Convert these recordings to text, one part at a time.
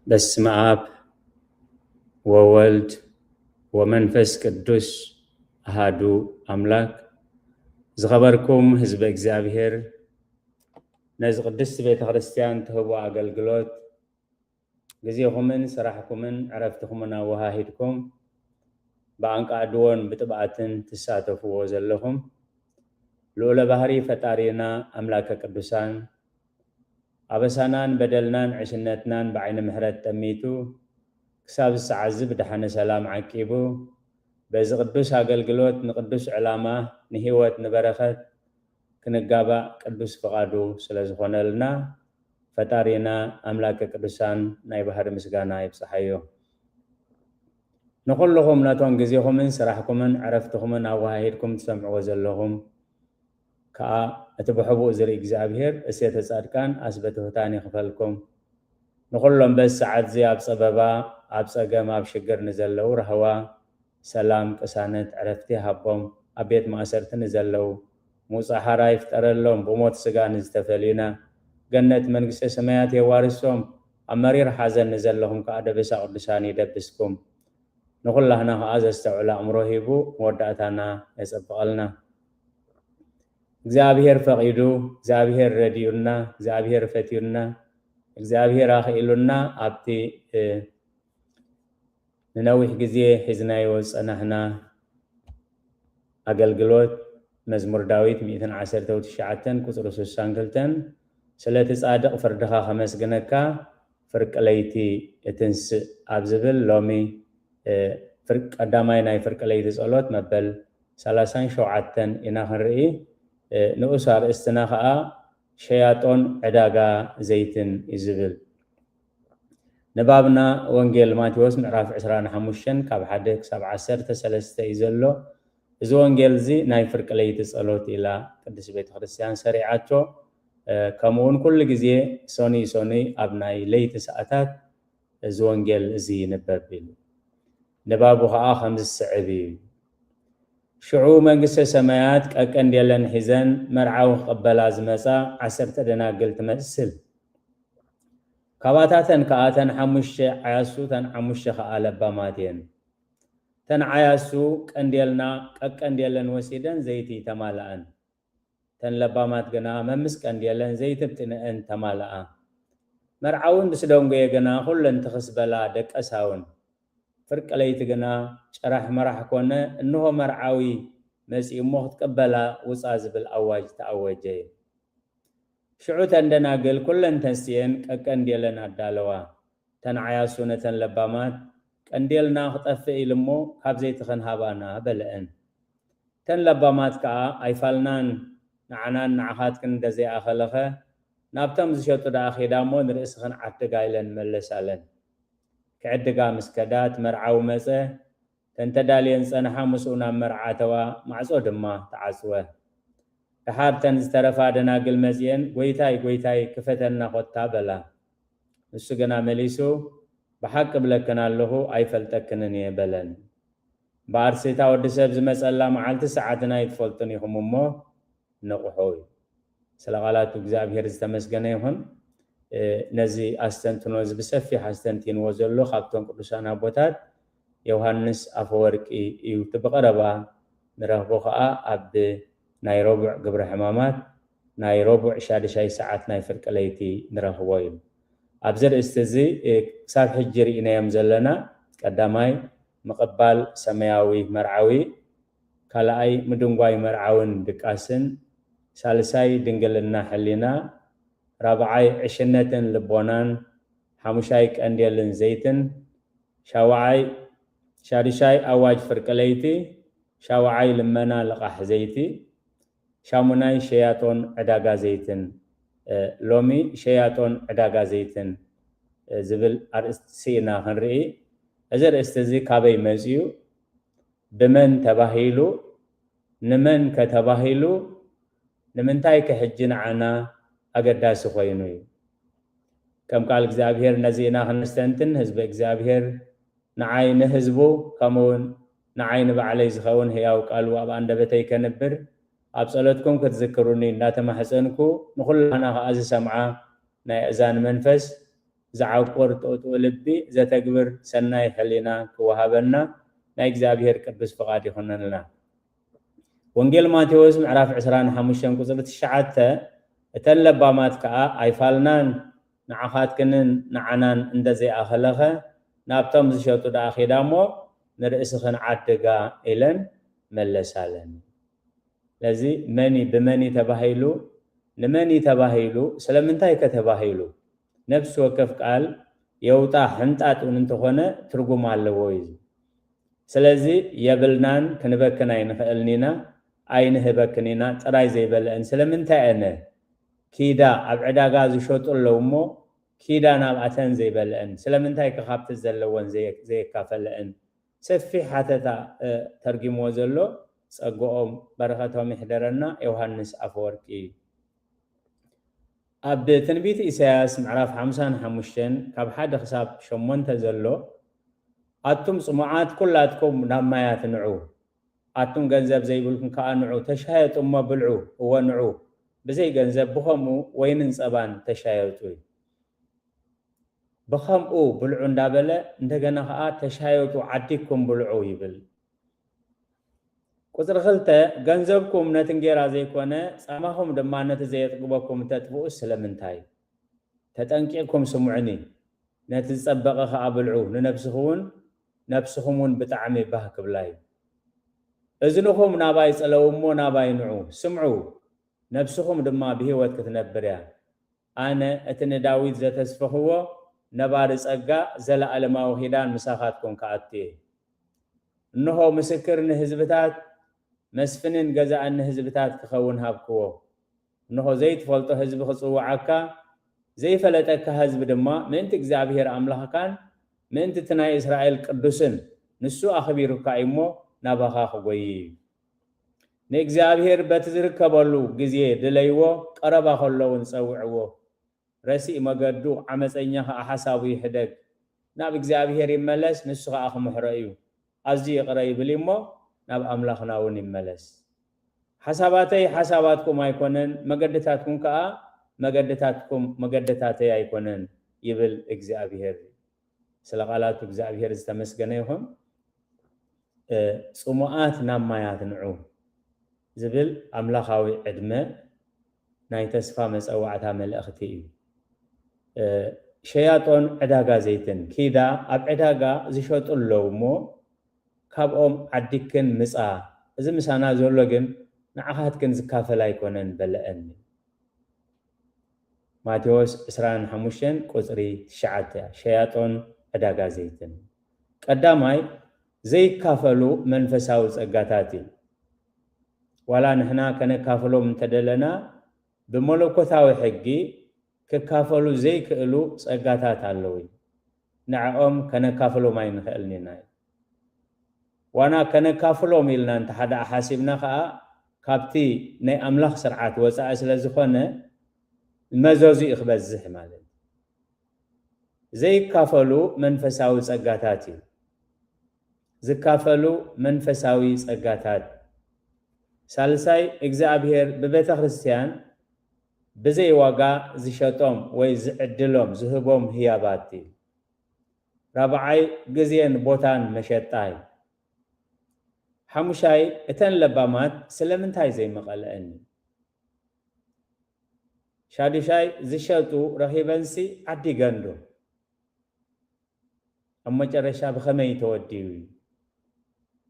በስመ አብ ወወልድ ወመንፈስ ቅዱስ አሃዱ አምላክ። ዝኸበርኩም ህዝበ እግዚኣብሔር፣ ነዚ ቅድስቲ ቤተ ክርስቲያን ትህቦ ኣገልግሎት ግዜኹምን ስራሕኩምን ዕረፍትኹምን ኣወሃሂድኩም ብኣንቃዕድዎን ብጥብኣትን ትሳተፍዎ ዘለኹም፣ ልዑለ ባህሪ ፈጣሪና ኣምላከ ቅዱሳን፣ ኣበሳናን በደልናን ዕሽነትናን ብዓይኒ ምሕረት ጠሚቱ፣ ክሳብ ዝሰዓዚ ብደሓነ ሰላም ዓቂቡ፣ በዚ ቅዱስ ኣገልግሎት ንቅዱስ ዕላማ፣ ንህይወት፣ ንበረኸት ክንጋባእ ቅዱስ ፍቓዱ ስለ ዝኾነልና፣ ፈጣሪና ኣምላከ ቅዱሳን ናይ ባህሪ ምስጋና ይብጽሓዮ። ንኹልኹም ነቶም ግዜኹምን ስራሕኩምን ዕረፍትኹምን ኣወሃሂድኩም ትሰምዕዎ ዘለኹም ከኣ፣ እቲ ብሕቡእ ዝርኢ እግዚኣብሔር እሴተ ጻድቃን ኣስበ ትሑታን ይኽፈልኩም። ንኹሎም በዚ ሰዓት እዚ ኣብ ጸበባ፣ ኣብ ጸገም፣ ኣብ ሽግር ንዘለዉ ራህዋ፣ ሰላም፣ ቅሳነት፣ ዕረፍቲ ይሃቦም። ኣብ ቤት ማእሰርቲ ንዘለዉ፣ ምውጻእ ሓራ ይፍጠረሎም። ብሞት ስጋ ንዝተፈልዩና፣ ገነት መንግስተ ሰማያት የዋርሶም። ኣብ መሪር ሓዘን ንዘለኹም ከኣ፣ ደበሳ ቅዱሳን ይደብስኩም። ንኹላህና ከኣ ዘስተውዕል ኣእምሮ ሂቡ መወዳእታና የጸብቐልና። እግዚኣብሔር ፈቒዱ፣ እግዚኣብሔር ረዲኡና፣ እግዚኣብሔር ፈትዩና፣ እግዚኣብሔር ኣኽኢሉና፣ ኣብቲ፣ እ፣ ንነዊሕ ግዜ ሒዝናዮ ዝጸናሕና ኣገልግሎት፣ መዝሙር ዳዊት ሚእትን ዓሰርተው ትሽዓተን ቁጽሪ ስሳን ክልተን፣ "ስለቲ ጻድቕ ፍርድኻ ከመስግነካ፣ ፍርቂ ለይቲ እትንስእ" ኣብ ዝብል፣ ሎሚ፣ እ፣ ፍርቅ-፣ ቀዳማይ ናይ ፍርቂ ለይቲ ጸሎት መበል ሰላሳን ሸውዓተን ኢና ክንርኢ። እ፣ ንኡስ ኣርእስትና ኸኣ ሸያጦን ዕዳጋ ዘይትን እዩ ዝብል። ንባብና ወንጌል ማቴዎስ ምዕራፍ ዕስራን ሓሙሽተን ካብ ሓደ ክሳብ ዓሰርተ ሰለስተ እዩ ዘሎ። እዚ ወንጌል እዚ ናይ ፍርቂ ለይቲ ጸሎት ኢላ ቅድስት ቤተ ክርስቲያን ሰሪዓቶ። እ፣ ከምኡ እውን ኩሉ ግዜ ሰኑይ ሰኑይ ኣብ ናይ ለይቲ ሰዓታት እዚ ወንጌል እዚ ይንበብ ኢሉ። ንባቡ ኸኣ ከም ዝስዕብ እዩ። ሽዑ መንግስተ ሰማያት ቀቀንዴለን ሒዘን መርዓዊ ክቕበላ ዝመጻ ዓሰርተ ደናግል ትመስል። ካባታተን ከኣ እተን ሓሙሽተ ዓያሱ፣ እተን ሓሙሽተ ከኣ ለባማት እየን። እተን ዓያሱ ቀንዴልና ቀቀንዴለን ወሲደን ዘይቲ ተማልኣን። እተን ለባማት ግና መምስ ቀንዴለን ዘይቲ ብጥንኤን ተማልኣ። መርዓዊ ምስ ደንጎየ ግና ኩለን ትኽስ በላ ደቀሳ እውን። ፍርቂ ለይቲ ግና ጨራሕ መራሕ ኮነ፣ እንሆ መርዓዊ መጺኡ እሞ ክትቅበላ ውጻ ዝብል ኣዋጅ ተኣወጀ። ሽዑ እተን ደናግል ኩለን ተንስየን ቀቀንዴለን ኣዳለዋ። እተን ዓያሱ ነተን ለባማት፣ "ቀንዴልና ክጠፍእ ኢሉ እሞ ካብ ዘይትኽን ሃባና" በለአን። እተን ለባማት ከኣ፣ "ኣይፋልናን፣ ንዓናን ንዓኻትክን እንደ ዘይኣኸለኸ፣ ናብቶም ዝሸጡ ደኣ ኺዳ እሞ ንርእስኽን ዓድጋ" ኢለን መለሳለን። ክዕድጋ ምስ ከዳ፣ እቲ መርዓዊ መጸ። እተን ተዳልየን ዝጸንሓ ምስኡ ናብ መርዓ ኣተዋ፣ ማዕጾ ድማ ተዓጽወ። ደሓር እተን ዝተረፋ ደናግል መጺኤን፣ "ጐይታይ፣ ጐይታይ፣ ክፈተና ኾታ" በላ። ንሱ ግና መሊሱ፣ "ብሓቂ እብለክን ኣለኹ፣ ኣይፈልጠክንን እየ" በለን። እምበኣርሲ እታ ወዲ ሰብ ዝመጸላ መዓልቲ ሰዓትን ኣይትፈልጡን ኢኹም እሞ ንቕሑ እዩ። ስለ ቃላቱ እግዚኣብሔር ዝተመስገነ ይኹን። እ፣ ነዚ ኣስተንትኖ እዚ ብሰፊሕ ኣስተንቲንዎ ዘሎ ካብቶም ቅዱሳን ኣቦታት ዮሃንስ ኣፈወርቂ እዩ። እቲ ብቐረባ ንረኽቦ ኸኣ ኣብ ናይ ረቡዕ ግብረ ሕማማት፣ ናይ ረቡዕ ሻድሻይ ሰዓት ናይ ፍርቂ ለይቲ ንረኽቦ እዩ። ኣብዚ ርእስቲ እዚ፣ እ፣ ክሳብ ሕጂ ርኢናዮም ዘለና፣ ቀዳማይ ምቕባል ሰማያዊ መርዓዊ፣ ካልኣይ ምድንጓይ መርዓውን ድቃስን፣ ሳልሳይ ድንግልና ሕሊና፣ ራብዓይ ዕሽነትን ልቦናን፣ ሓሙሻይ ቀንዴልን ዘይትን፣ ሻውዓይ፣ ሻድሻይ ኣዋጅ ፍርቂ ለይቲ፣ ሻውዓይ ልመና ልቓሕ ዘይቲ፣ ሻሙናይ ሸያጦን ዕዳጋ ዘይትን። እ፣ ሎሚ ሸያጦን ዕዳጋ ዘይትን፣ እ፣ ዝብል ኣርእስቲ ስኢና ክንርኢ። እዚ ኣርእስቲ እዚ ካበይ መጺኡ? ብመን ተባሂሉ? ንመን ከ ተባሂሉ? ንምንታይ ከ ሕጂ ንዓና ኣገዳሲ ኮይኑ እዩ? ከም ቃል እግዚኣብሔር ነዚ ኢና ክነስተንትን፣ ህዝቢ እግዚኣብሔር ንዓይ ንህዝቡ፣ ከምኡ እውን ንዓይ ንባዕለይ ዝኸውን ህያው ቃሉ ኣብ ኣንደበተይ ከንብር፣ ኣብ ጸሎትኩም ክትዝክሩኒ እናተማሕጸንኩ፣ ንኹላህና ከኣ ዝሰምዓ ናይ ኣእዛን መንፈስ ዝዓቁር ጥውጥው ልቢ ዘተግብር ሰናይ ሕሊና ክወሃበና ናይ እግዚኣብሔር ቅዱስ ፍቓድ ይኹነልና። ወንጌል ማቴዎስ ምዕራፍ ዕስራን ሓሙሽተን ቁጽሪ ትሽዓተ፣ እተን ለባማት ከኣ ኣይፋልናን ንዓኻትክንን ንዓናን እንተ ዘይኣኸለኸ ናብቶም ዝሸጡ ደኣ ኺዳ እሞ ንርእስኽን ዓድጋ ኢለን መለሳለን። ስለዚ መኒ ብመኒ ተባሂሉ፣ ንመኒ ተባሂሉ፣ ስለምንታይ ከ ተባሂሉ? ነፍሲ ወከፍ ቃል የውጣ ሕንጣጥ እውን እንተኾነ ትርጉም ኣለዎ እዩ። ስለዚ የብልናን ክንበክን ኣይንኽእልን ኢና፣ ኣይንህበክን ኢና ጥራይ ዘይበልአን ስለምንታይ እነ ኪዳ ኣብ ዕዳጋ ዝሸጡ ኣለዉ እሞ ኪዳ ናብኣተን ዘይበልአን ስለምንታይ ከ ካብቲ ዘለወን ዘየ- ዘየካፈለአን? ሰፊሕ ሓተታ እ፣ ተርጊምዎ ዘሎ ጸግኦም በረኸቶም ይሕደረና ዮሃንስ ኣፈወርቂ። ኣብ ትንቢት ኢሳያስ ምዕራፍ ሓምሳን ሓሙሽተን ካብ ሓደ ክሳብ ሸሞንተ ዘሎ ኣቱም ጽሙዓት ኩላትኩም ናብ ማያት ንዑ፣ ኣቱም ገንዘብ ዘይብልኩም ከኣ ንዑ ተሻየጡ እሞ ብልዑ፣ እወ ንዑ ብዘይ ገንዘብ ብኸምኡ ወይንን ጸባን ተሻየጡ። ብኸምኡ ብልዑ እንዳበለ እንደገና ከኣ ተሻየጡ ዓዲግኩም ብልዑ ይብል። ቁጽሪ ክልተ፣ ገንዘብኩም ነቲ እንጌራ ዘይኮነ ጻማኹም ድማ ነቲ ዘየጥግበኩም ተጥፍኡ ስለምንታይ? ተጠንቂቕኩም ስምዑኒ፣ ነቲ ዝጸበቐ ከኣ ብልዑ፣ ንነብስኹ እውን ነብስኹም እውን ብጣዕሚ ባህ ክብላ እዩ። እዝንኹም ናባይ ጽለዉ እሞ ናባይ ንዑ፣ ስምዑ፣ ነብስኹም ድማ ብህይወት ክትነብር እያ። ኣነ እቲ ንዳዊት ዘተስፈኽዎ ነባሪ ጸጋ ዘለኣለማዊ ኺዳን ምሳኻትኩም ክኣቱ እየ። እንሆ ምስክር ንህዝብታት፣ መስፍንን ገዛእን ንህዝብታት ክኸውን ሃብክዎ። እንሆ ዘይትፈልጦ ህዝቢ ክጽውዓካ፣ ዘይፈለጠካ ህዝቢ ድማ ምእንቲ እግዚኣብሔር ኣምላኽካን ምእንቲ እቲ ናይ እስራኤል ቅዱስን ንሱ ኣኽቢሩካ እዩ እሞ ናባኻ ክጎይ እዩ። ንእግዚኣብሔር በቲ ዝርከበሉ ግዜ ድለይዎ፣ ቀረባ ከሎ እውን ጸውዕዎ። ረሲእ መገዱ፣ ዓመጸኛ ኸኣ ሓሳቡ ይሕደግ። ናብ እግዚኣብሔር ይመለስ፣ ንሱ ኸኣ ክምሕሮ እዩ። ኣዝዩ ይቕረ ይብል እዩ እሞ፣ ናብ ኣምላኽና እውን ይመለስ። ሓሳባተይ ሓሳባትኩም ኣይኮነን፣ መገድታትኩም ከኣ መገድታትኩም መገድታተይ ኣይኮነን ይብል እግዚኣብሔር። ስለ ቃላቱ እግዚኣብሔር ዝተመስገነ ይኹን። እ፣ ጽሙኣት ናብ ማያት ንዑ ዝብል ኣምላኻዊ ዕድመ ናይ ተስፋ መጸዋዕታ መልእኽቲ እዩ። እ፣ ሸያጦን ዕዳጋ ዘይትን ኪዳ ኣብ ዕዳጋ ዝሸጡ ኣለዉ እሞ ካብኦም ዓዲግክን ምጻ፣ እዚ ምሳና ዘሎ ግን ንዓኻትክን ዝካፈል ኣይኮነን በለአኒ። ማቴዎስ ዕስራን ሓሙሽተን ቁጽሪ ትሽዓተ፣ ሸያጦን ዕዳጋ ዘይትን። ቀዳማይ ዘይካፈሉ መንፈሳዊ ጸጋታት እዩ። ዋላ ንሕና ከነካፍሎም እንተደለና ብመለኮታዊ ሕጊ ክካፈሉ ዘይክእሉ ጸጋታት ኣለዉ። ንዕኦም ከነካፍሎም ኣይንኽእልን ኢና። ዋና ከነካፍሎም ኢልና እንተ ሓደ ሓሲብና ኸኣ ካብቲ ናይ ኣምላኽ ስርዓት ወጻኢ ስለ ዝኾነ መዘዙ እዩ ክበዝሕ ማለት እዩ። ዘይካፈሉ መንፈሳዊ ጸጋታት እዩ። ዝካፈሉ መንፈሳዊ ጸጋታት። ሳልሳይ እግዚኣብሔር ብቤተ ክርስቲያን ብዘይ ዋጋ ዝሸጦም ወይ ዝዕድሎም ዝህቦም ህያባት እዩ። ራብዓይ ግዜን ቦታን መሸጣ እዩ። ሓሙሻይ እተን ለባማት ስለምንታይ ዘይመቐለአኒ? ሻዱሻይ ዝሸጡ ረኺበንሲ ዓዲገን ዶ? ኣብ መጨረሻ ብኸመይ ተወዲኡ እዩ?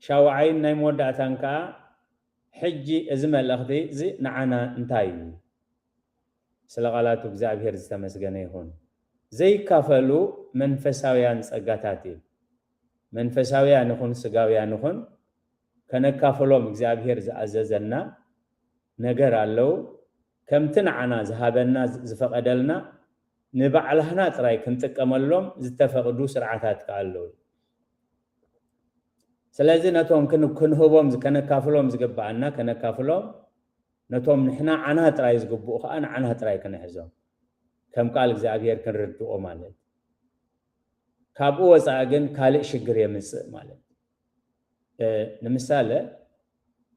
ሻውዓይን ናይ መወዳእታን ከኣ ሕጂ እዚ መልእኽቲ እዚ ንዓና እንታይ እዩ? ስለ ቃላቱ እግዚኣብሔር ዝተመስገነ ይኹን። ዘይካፈሉ መንፈሳውያን ጸጋታት እዩ። መንፈሳውያን ይኹን ስጋውያን ይኹን ከነካፍሎም እግዚኣብሔር ዝኣዘዘና ነገር ኣለዉ። ከምቲ ንዓና ዝሃበና ዝፈቐደልና ንባዕላህና ጥራይ ክንጥቀመሎም ዝተፈቕዱ ስርዓታት ከኣ ኣለዉ። ስለዚ ነቶም ክን- ክንህቦም ዝ- ከነካፍሎም ዝግብኣና ከነካፍሎም፣ ነቶም ንሕና ዓና ጥራይ ዝግብኡ ከኣ ንዓና ጥራይ ክንሕዞም፣ ከም ቃል እግዚኣብሔር ክንርድኦ ማለት። ካብኡ ወጻኢ ግን ካልእ ሽግር የምጽእ ማለት። እ፣ ንምሳለ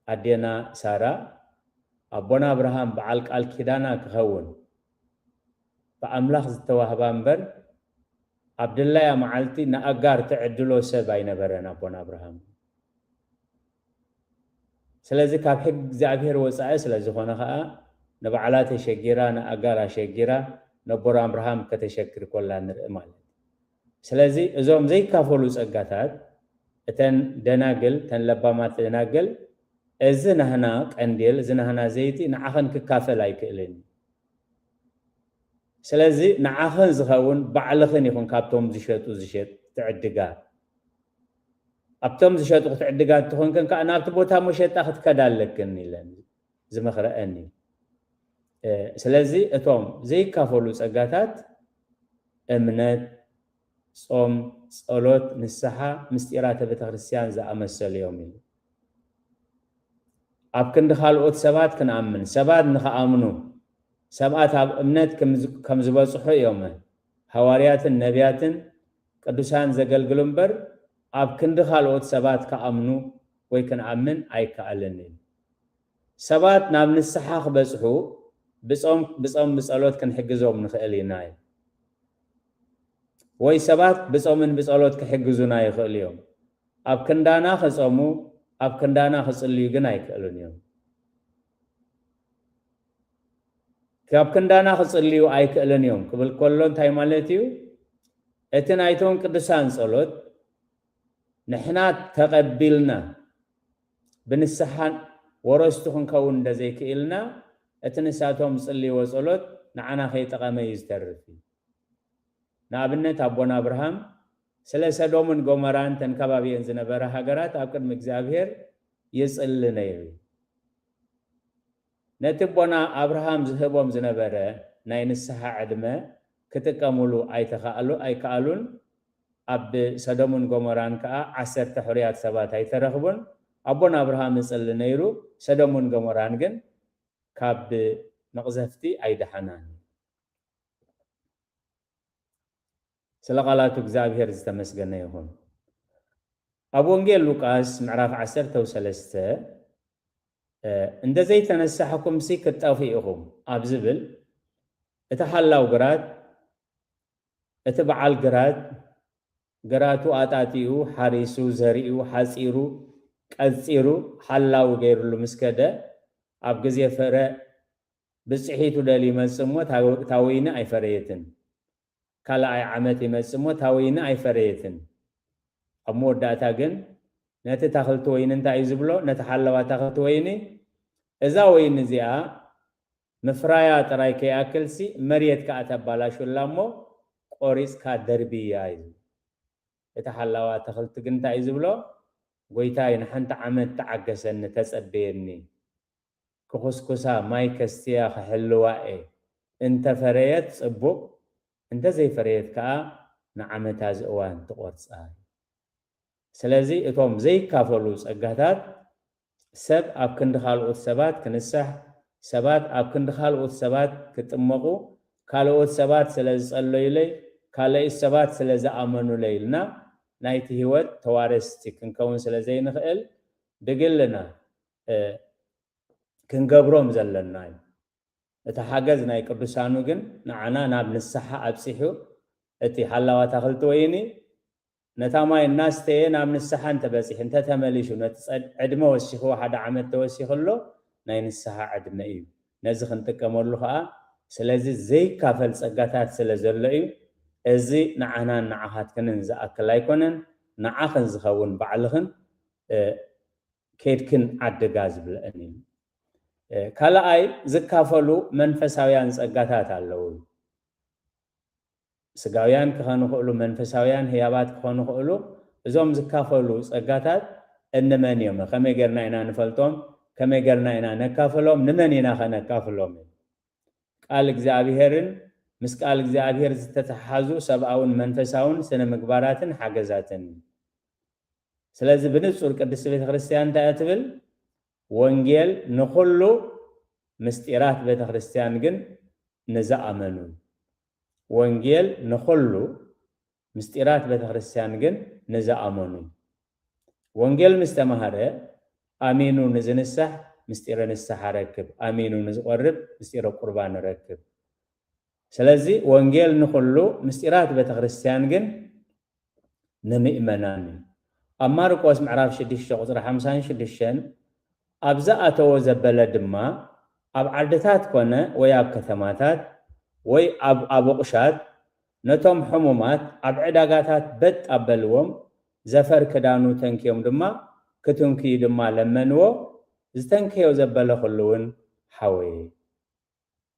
ኣዴና ሳራ ኣቦና ኣብርሃም በዓል ቃል ኪዳና ክኸውን ብኣምላኽ ዝተዋህባ እምበር ኣብ ድላያ መዓልቲ ንኣጋር ትዕድሎ ሰብ ኣይነበረን ኣቦና ኣብርሃም። ስለዚ ካብ ሕጊ እግዚኣብሔር ወፃኢ ስለ ዝኾነ ከዓ ንባዕላ ተሸጊራ ንኣጋር ኣሸጊራ ነቦር ኣብርሃም ከተሸግር ኮላ ንርኢ ማለት እዩ። ስለዚ እዞም ዘይካፈሉ ጸጋታት እተን ደናግል እተን ለባማት ደናግል እዚ ናህና ቀንዴል እዚ ናህና ዘይቲ ንዓኸን ክካፈል ኣይክእልን እዩ። ስለዚ ንዓኸን ዝኸውን ባዕልኽን ይኹን ካብቶም ዝሸጡ ዝሸጥ ትዕድጋ ኣብቶም ዝሸጡ ክትዕድጋ እንትኾንክን ከዓ ናብቲ ቦታ መሸጣ ክትከዳ ኣለክን ኢለን ዝመኽረአን እዩ። ስለዚ እቶም ዘይካፈሉ ጸጋታት እምነት፣ ጾም፣ ጸሎት፣ ንስሓ፣ ምስጢራተ ቤተክርስትያን ዝኣመሰሉ እዮም ኢሉ። ኣብ ክንዲ ካልኦት ሰባት ክንኣምን ሰባት ንኽኣምኑ ሰባት ኣብ እምነት ከም ዝበጽሑ እዮም። ሃዋርያትን ነቢያትን ቅዱሳን ዘገልግሉ እምበር ኣብ ክንዲ ካልኦት ሰባት ክኣምኑ ወይ ክንኣምን ኣይከኣልን እዩ። ሰባት ናብ ንስሓ ክበጽሑ ብጾም ብጸሎት ክንሕግዞም ንኽእል ኢና እዩ። ወይ ሰባት ብጾምን ብጸሎት ክሕግዙና ይኽእሉ እዮም። ኣብ ክንዳና ክጸሙ ኣብ ክንዳና ክጽልዩ ግን ኣይክእሉን እዮም። ካብ ክንዳና ክጽልዩ ኣይክእልን እዮም ክብል ከሎ እንታይ ማለት እዩ? እቲ ናይቶም ቅዱሳን ጸሎት ንሕና ተቐቢልና ብንስሓን ወረስቱ ክንከውን እንደዘይክእልና እቲ ንሳቶም ዝጽልይዎ ጸሎት ንዓና ከይጠቐመ እዩ ዝተርፍ እዩ። ንኣብነት ኣቦና ኣብርሃም ስለ ሰዶምን ጎመራን ተን ከባቢአን ዝነበረ ሃገራት ኣብ ቅድሚ እግዚኣብሔር ይጽሊ ነይሩ እዩ። ነቲ ኣቦና ኣብርሃም ዝህቦም ዝነበረ ናይ ንስሓ ዕድመ ክጥቀምሉ ኣይተኻእሉ ኣይከኣሉን። ኣብ ሰዶምን ጎመራን ከዓ ዓሰርተ ሕሩያት ሰባት ኣይተረኽቡን። ኣቦና ኣብርሃም ይጽሊ ነይሩ። ሰዶምን ጎመራን ግን ካብ መቕዘፍቲ ኣይደሓናን። ስለ ቃላቱ እግዚኣብሔር ዝተመስገነ ይኹን። ኣብ ወንጌል ሉቃስ ምዕራፍ ዓሰርተ ሰለስተ እንደ ዘይተነሳሕኩምሲ ክትጠፉ ኢኹም ኣብ ዝብል እቲ ሓላው ግራት እቲ በዓል ግራት ግራቱ ኣጣጢኡ ሓሪሱ ዘሪኡ ሓፂሩ ቀፂሩ ሓላዊ ገይሩሉ ምስ ከደ ኣብ ግዜ ፍረ ብፅሒቱ ደል ይመፅ እሞ እታ ወይኒ ኣይፈረየትን። ካልኣይ ዓመት ይመጽ እሞ እታ ወይኒ ኣይፈረየትን። ኣብ መወዳእታ ግን ነቲ ታኽልቲ ወይኒ እንታይ እዩ ዝብሎ? ነቲ ሓለዋ ታኽልቲ ወይኒ እዛ ወይኒ እዚኣ ምፍራያ ጥራይ ከይኣክልሲ መርየት ከኣ ተባላሹላ እሞ ቆሪጽካ ደርብያ እዩ። እቲ ሓላዋ ተኽልቲ ግን እንታይ እዩ ዝብሎ? ጎይታይ ንሓንቲ ዓመት ተዓገሰኒ ተጸበየኒ። ክኹስኩሳ ማይ ከስትያ ክሕልዋ እየ። እንተፈረየት ጽቡቕ፣ እንተዘይፈረየት ከኣ ንዓመታ እዚ እዋን ትቖርጻ። ስለዚ እቶም ዘይካፈሉ ጸጋታት ሰብ ኣብ ክንዲ ካልኦት ሰባት ክንሳሕ፣ ሰባት ኣብ ክንዲ ካልኦት ሰባት ክጥመቑ፣ ካልኦት ሰባት ስለ ዝጸለዩለይ፣ ካልኦት ሰባት ስለ ዝኣመኑለይ ኢልና ናይቲ ህይወት ተዋረስቲ ክንከውን ስለ ዘይንኽእል ብግልና ክንገብሮም ዘለና እዩ። እቲ ሓገዝ ናይ ቅዱሳኑ ግን ንዓና ናብ ንስሓ ኣብጺሑ እቲ ሓላዋ ኣታኽልቲ ወይኒ ነታ ማይ እናስተየ ናብ ንስሓ እንተበጺሑ እንተተመሊሹ ነቲ ዕድመ ወሲኽዎ ሓደ ዓመት ተወሲኽሎ ናይ ንስሓ ዕድመ እዩ። ነዚ ክንጥቀመሉ ከዓ ስለዚ ዘይካፈል ጸጋታት ስለ ዘሎ እዩ። እዚ ንዓናን ንዓኻትክንን ዝኣክል ኣይኮነን። ንዓኽን ዝኸውን ባዕልኽን ኬድክን ዓድጋ ዝብለአን እዩ። ካልኣይ ዝካፈሉ መንፈሳውያን ጸጋታት ኣለዉ። ስጋውያን ክኾኑ ክእሉ መንፈሳውያን ህያባት ክኾኑ ክእሉ። እዞም ዝካፈሉ ጸጋታት እንመን እዮም? ከመይ ጌርና ኢና ንፈልጦም? ከመይ ጌርና ኢና ነካፍሎም? ንመን ኢና ከነካፍሎም? ቃል እግዚኣብሔርን ምስ ቃል እግዚኣብሔር ዝተተሓዙ ሰብኣውን መንፈሳውን ስነ ምግባራትን ሓገዛትን። ስለዚ ብንጹር ቅድስቲ ቤተ ክርስቲያን እንታይ እያ ትብል? ወንጌል ንኹሉ ምስጢራት ቤተ ክርስቲያን ግን ንዝኣመኑ። ወንጌል ንኹሉ ምስጢራት ቤተ ክርስቲያን ግን ንዝኣመኑ። ወንጌል ምስ ተማሃረ ኣሚኑ ንዝንሳሕ ምስጢረ ንስሓ ረክብ፣ ኣሚኑ ንዝቆርብ ምስጢረ ቁርባን ረክብ። ስለዚ ወንጌል ንኹሉ፣ ምስጢራት ቤተ ክርስቲያን ግን ንምእመናን እዩ። ኣብ ማርቆስ ምዕራፍ ሽዱሽተ ቁፅሪ ሓምሳን ሽዱሽተን ኣብ ዝኣተዎ ዘበለ ድማ ኣብ ዓድታት ኮነ ወይ ኣብ ከተማታት ወይ ኣብ ኣቦቑሻት ነቶም ሕሙማት ኣብ ዕዳጋታት በጥ ኣበልዎም፣ ዘፈር ክዳኑ ተንክዮም ድማ ክትንክዩ ድማ ለመንዎ። ዝተንከዮ ዘበለ ኩሉ እውን ሓወየ።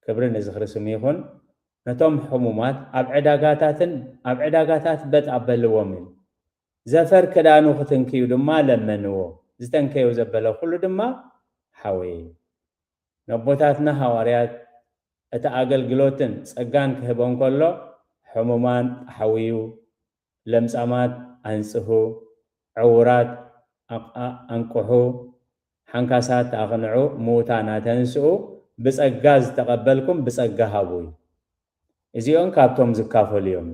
ክብሪ ንዝኽሪ ስሙ ይኹን። ነቶም ሕሙማት ኣብ ዕዳጋታትን ኣብ ዕዳጋታት በጥ ኣበልዎም እዩ። ዘፈር ክዳኑ ክትንክዩ ድማ ለመንዎ። ዝተንከዮ ዘበለ ኩሉ ድማ ሓወየ። ነቦታትና ሃዋርያት እቲ ኣገልግሎትን ጸጋን ክህቦ እንከሎ ሕሙማን ሓውዩ፣ ለምጻማት ኣንጽሁ፣ ዕውራት ኣንቅሑ፣ ሓንካሳት ኣቕንዑ፣ ምዉታን ኣተንስኡ፣ ብጸጋ ዝተቐበልኩም ብጸጋ ሃቡ እዩ። እዚኦም ካብቶም ዝካፈሉ እዮም።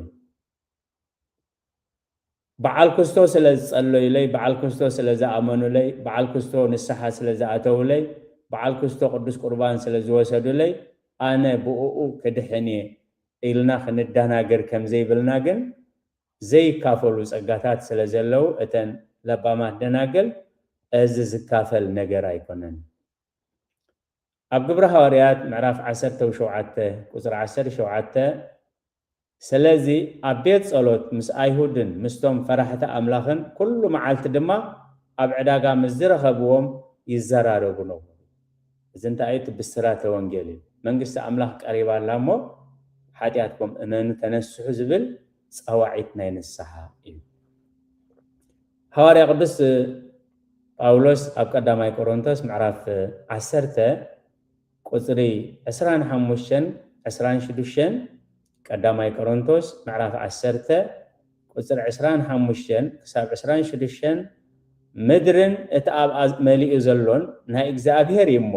በዓል ክስቶ ስለ ዝጸለዩለይ፣ በዓል ክስቶ ስለ ዝኣመኑለይ፣ በዓል ክስቶ ንስሓ ስለ ዝኣተውለይ፣ በዓል ክስቶ ቅዱስ ቁርባን ስለ ዝወሰዱለይ ኣነ ብእኡ ክድሕን እየ ኢልና ክንደናገር ከም ዘይብልና ግን ዘይካፈሉ ጸጋታት ስለ ዘለዉ እተን ለባማት ደናግል እዚ ዝካፈል ነገር ኣይኮነን። ኣብ ግብረ ሃዋርያት ምዕራፍ ዓሰርተ ሸውዓተ ቁጽሪ ዓሰርተ ሸውዓተ፣ ስለዚ ኣብ ቤት ጸሎት ምስ ኣይሁድን ምስቶም ፈራሕቲ ኣምላኽን ኩሉ መዓልቲ ድማ ኣብ ዕዳጋ ምስ ዝረኸብዎም ይዘራረቡ ነበሩ። እዚ እንታይ እዩ? እቲ ብስራተ ወንጌል እዩ። መንግስቲ ኣምላኽ ቀሪባ ኣላ እሞ ሓጢኣትኩም እመኑ ተነስሑ ዝብል ጸዋዒት ናይ ንስሓ እዩ። ሃዋርያ ቅዱስ ጳውሎስ ኣብ ቀዳማይ ቆሮንቶስ ምዕራፍ ዓሰርተ ቁጽሪ ዕስራን ሓሙሽተን ዕስራን ሽዱሽተን፣ ቀዳማይ ቆሮንቶስ ምዕራፍ ዓሰርተ ቁጽሪ ዕስራን ሓሙሽተን ክሳብ ዕስራን ሽዱሽተን፣ ምድርን እቲ ኣብኣ መሊኡ ዘሎን ናይ እግዚኣብሔር እዩ እሞ፣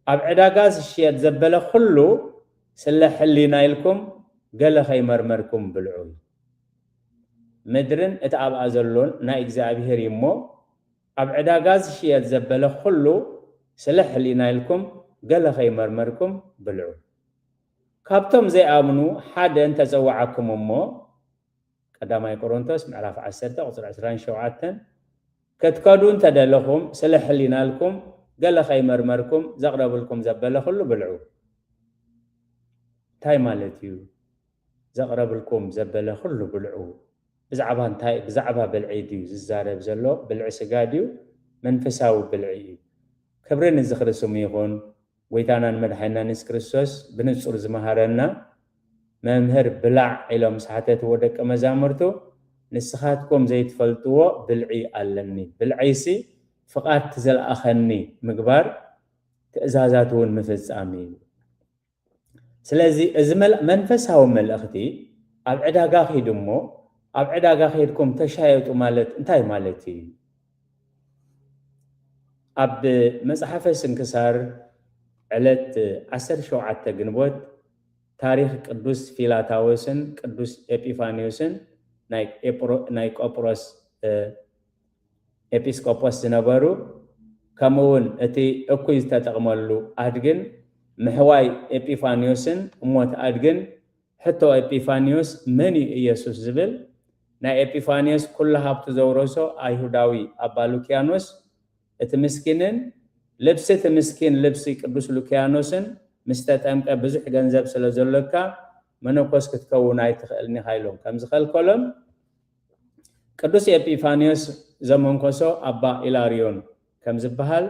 ኣብ ዕዳጋ ዝሽየጥ ዘበለ ኩሉ ስለ ሕሊና ኢልኩም ገለ ከይመርመርኩም ብልዑ። ምድርን እቲ ኣብኣ ዘሎን ናይ እግዚኣብሔር እዩ እሞ፣ ኣብ ዕዳጋ ዝሽየጥ ዘበለ ኩሉ ስለ ሕሊና ኢልኩም ገለ ከይመርመርኩም ብልዑ። ካብቶም ዘይኣምኑ ሓደ እንተጸዋዓኩም እሞ፣ ቀዳማይ ቆሮንቶስ ምዕራፍ ዓሰርተ ቁጽሪ ዕስራን ሸውዓተን፣ ክትከዱ እንተደለኹም ስለ ሕሊና ኢልኩም ገለ ከይመርመርኩም ዘቕረብልኩም ዘበለ ኩሉ ብልዑ። እንታይ ማለት እዩ? ዘቕረብልኩም ዘበለ ኩሉ ብልዑ። ብዛዕባ እንታይ? ብዛዕባ ብልዒ ድዩ ዝዛረብ ዘሎ? ብልዒ ስጋ ድዩ? መንፈሳዊ ብልዒ እዩ። ክብሪ ንዝኽሪ ስሙ ይኹን። ጎይታናን መድሓኒናን የሱስ ክርስቶስ ብንጹር ዝመሃረና፣ መምህር ብላዕ ኢሎም ምስ ሓተትዎ ደቀ መዛሙርቱ፣ ንስኻትኩም ዘይትፈልጥዎ ብልዒ ኣለኒ። ብልዐይሲ ፍቓድ ትዘልኣኸኒ ምግባር፣ ትእዛዛት እውን ምፍጻም እዩ። ስለዚ እዚ መል-፣ መንፈሳዊ መልእኽቲ ኣብ ዕዳጋ ኺዱ እሞ፣ ኣብ ዕዳጋ ኺድኩም ተሻየጡ ማለት እንታይ ማለት እዩ? ኣብ መጽሓፈ ስንክሳር ዕለት ዓሰርተ ሸውዓተ ግንቦት ታሪኽ ቅዱስ ፊላታዎስን ቅዱስ ኤጲፋንዮስን ናይ ኤጵሮ-፣ ናይ ቆጵሮስ፣ እ፣ ኤጲስቆጶስ ዝነበሩ፣ ከምኡ እውን እቲ እኩይ ዝተጠቕመሉ ኣድግን ምሕዋይ ኤጲፋንዮስን እሞ እቲ ኣድግን ሕቶ ኤጲፋንዮስ መን እዩ ኢየሱስ ዝብል፣ ናይ ኤጲፋንዮስ ኩሉ ሃብቱ ዘውረሶ ኣይሁዳዊ ኣባ ሉኪያኖስ እቲ ምስኪንን ልብሲ እቲ ምስኪን ልብሲ ቅዱስ ሉኪያኖስን ምስ ተጠምቀ ብዙሕ ገንዘብ ስለ ዘሎካ መነኮስ ክትከውን ኣይትኽእልን ኢኻ ኢሎም ከም ዝኸልከሎም ቅዱስ ኤጲፋንዮስ ዘመንኮሶ ኣባ ኢላርዮን ከም ዝበሃል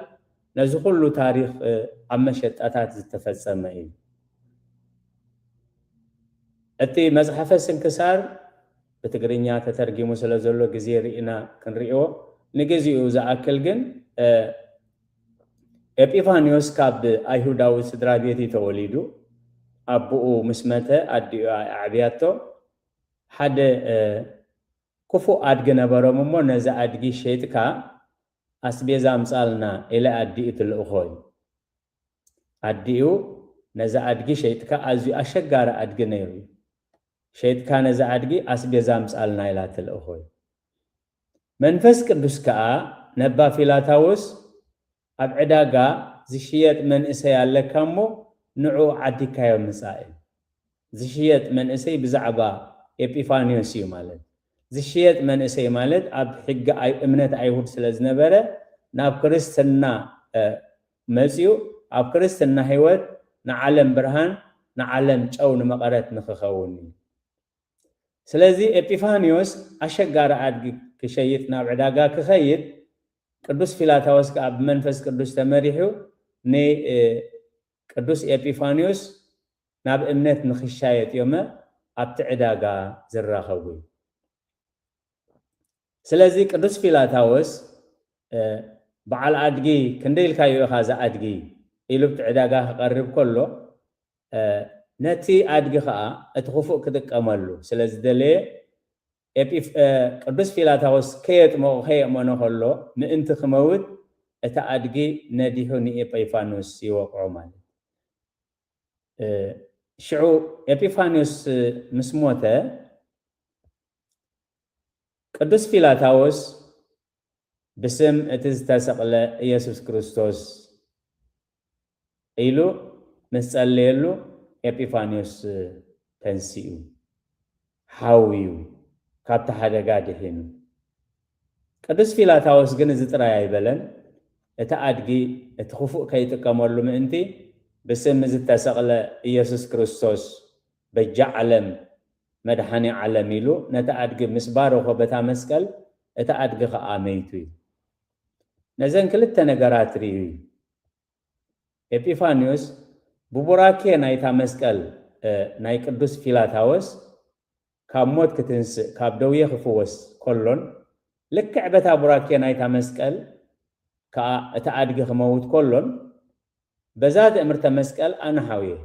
ነዚ ኩሉ ታሪኽ፣ እ፣ ኣብ መሸጣታት ዝተፈጸመ እዩ። እቲ መጽሓፈ ስንክሳር ብትግርኛ ተተርጊሙ ስለ ዘሎ ግዜ ርኢና ክንርእዮ፣ ንግዚኡ ዝኣክል ግን፣ እ፣ ኤጲፋንዮስ ካብ ኣይሁዳዊ ስድራ ቤት እዩ ተወሊዱ። ኣቦኡ ምስ መተ ኣዲኡ ኣዕብያቶ። ሓደ፣ እ፣ ክፉእ ኣድጊ ነበሮም እሞ ነዚ ኣድጊ ሸይጥካ ኣስቤዛ ኣምጻልና ኢለ ኣዲኡ ትልእኾ እዩ። ኣዲኡ ነዚ ኣድጊ ሸይጥካ፣ ኣዝዩ ኣሸጋሪ ኣድጊ ነይሩ እዩ። ሸይጥካ ነዚ ኣድጊ ኣስቤዛ ኣምጻልና ኢላ ትልእኾ እዩ። መንፈስ ቅዱስ ከኣ ነባ ፊላታዎስ ኣብ ዕዳጋ ዝሽየጥ መንእሰይ ኣለካ እሞ ንዕኡ ዓዲግካዮ ምጻእ እዩ። ዝሽየጥ መንእሰይ ብዛዕባ ኤጲፋንዮስ እዩ ማለት። ዝሽየጥ መንእሰይ ማለት ኣብ ሕጊ ኣይ-፣ እምነት ኣይሁድ ስለ ዝነበረ ናብ ክርስትና፣ እ፣ መጺኡ ኣብ ክርስትና ህይወት ንዓለም ብርሃን፣ ንዓለም ጨው ንመቐረት ንኽኸውን እዩ። ስለዚ ኤጲፋንዮስ ኣሸጋሪ ኣድጊ ክሸይጥ ናብ ዕዳጋ ክኸይድ፣ ቅዱስ ፊላታዎስ ከኣ ብመንፈስ ቅዱስ ተመሪሑ ን-፣ እ፣ ቅዱስ ኤጲፋንዮስ ናብ እምነት ንኽሻየጥ እዮመ ኣብቲ ዕዳጋ ዝራኸቡ እዩ። ስለዚ ቅዱስ ፊላታዎስ፣ እ፣ በዓል ኣድጊ ክንደይ ኢልካዮ ኢኻ እዚ ኣድጊ ኢሉ ኣብቲ ዕዳጋ ክቐርብ ከሎ፣ እ፣ ነቲ ኣድጊ ኸኣ እቲ ክፉእ ክጥቀመሉ ስለ ዝደለየ ኤጲፍ-፣ እ፣ ቅዱስ ፊላታዎስ ከየጥመቑ ከየእመኖ ከሎ ምእንቲ ክመውት እቲ ኣድጊ ነዲሑ ንኤጲፋንዮስ ይወቕዖ ማለት። እ፣ ሽዑ ኤጲፋንዮስ ምስ ሞተ ቅዱስ ፊላታዎስ ብስም እቲ ዝተሰቕለ ኢየሱስ ክርስቶስ ኢሉ ምስ ጸለየሉ ኤጲፋንዮስ ተንሲኡ፣ ሓውዩ፣ ካብቲ ሓደጋ ድሒኑ። ቅዱስ ፊላታዎስ ግን እዚ ጥራይ ኣይበለን። እቲ ኣድጊ እቲ ክፉእ ከይጥቀመሉ ምእንቲ ብስም ዝተሰቕለ ኢየሱስ ክርስቶስ በጃ ዓለም መድሓኒ ዓለም ኢሉ ነቲ ኣድጊ ምስ ባረኾ በታ መስቀል እቲ ኣድጊ ኸኣ መይቱ እዩ። ነዘን ክልተ ነገራት ርእዩ እዩ። ኤጲፋንዮስ ብቡራኬ ናይታ መስቀል፣ እ፣ ናይ ቅዱስ ፊላታዎስ ካብ ሞት ክትንስእ፣ ካብ ደውየ ክፍወስ ከሎን፣ ልክዕ በታ ቡራኬ ናይታ መስቀል ከኣ እቲ ኣድጊ ክመውት ከሎን፣ በዛ ትእምርተ መስቀል ኣነ ሓውየ፣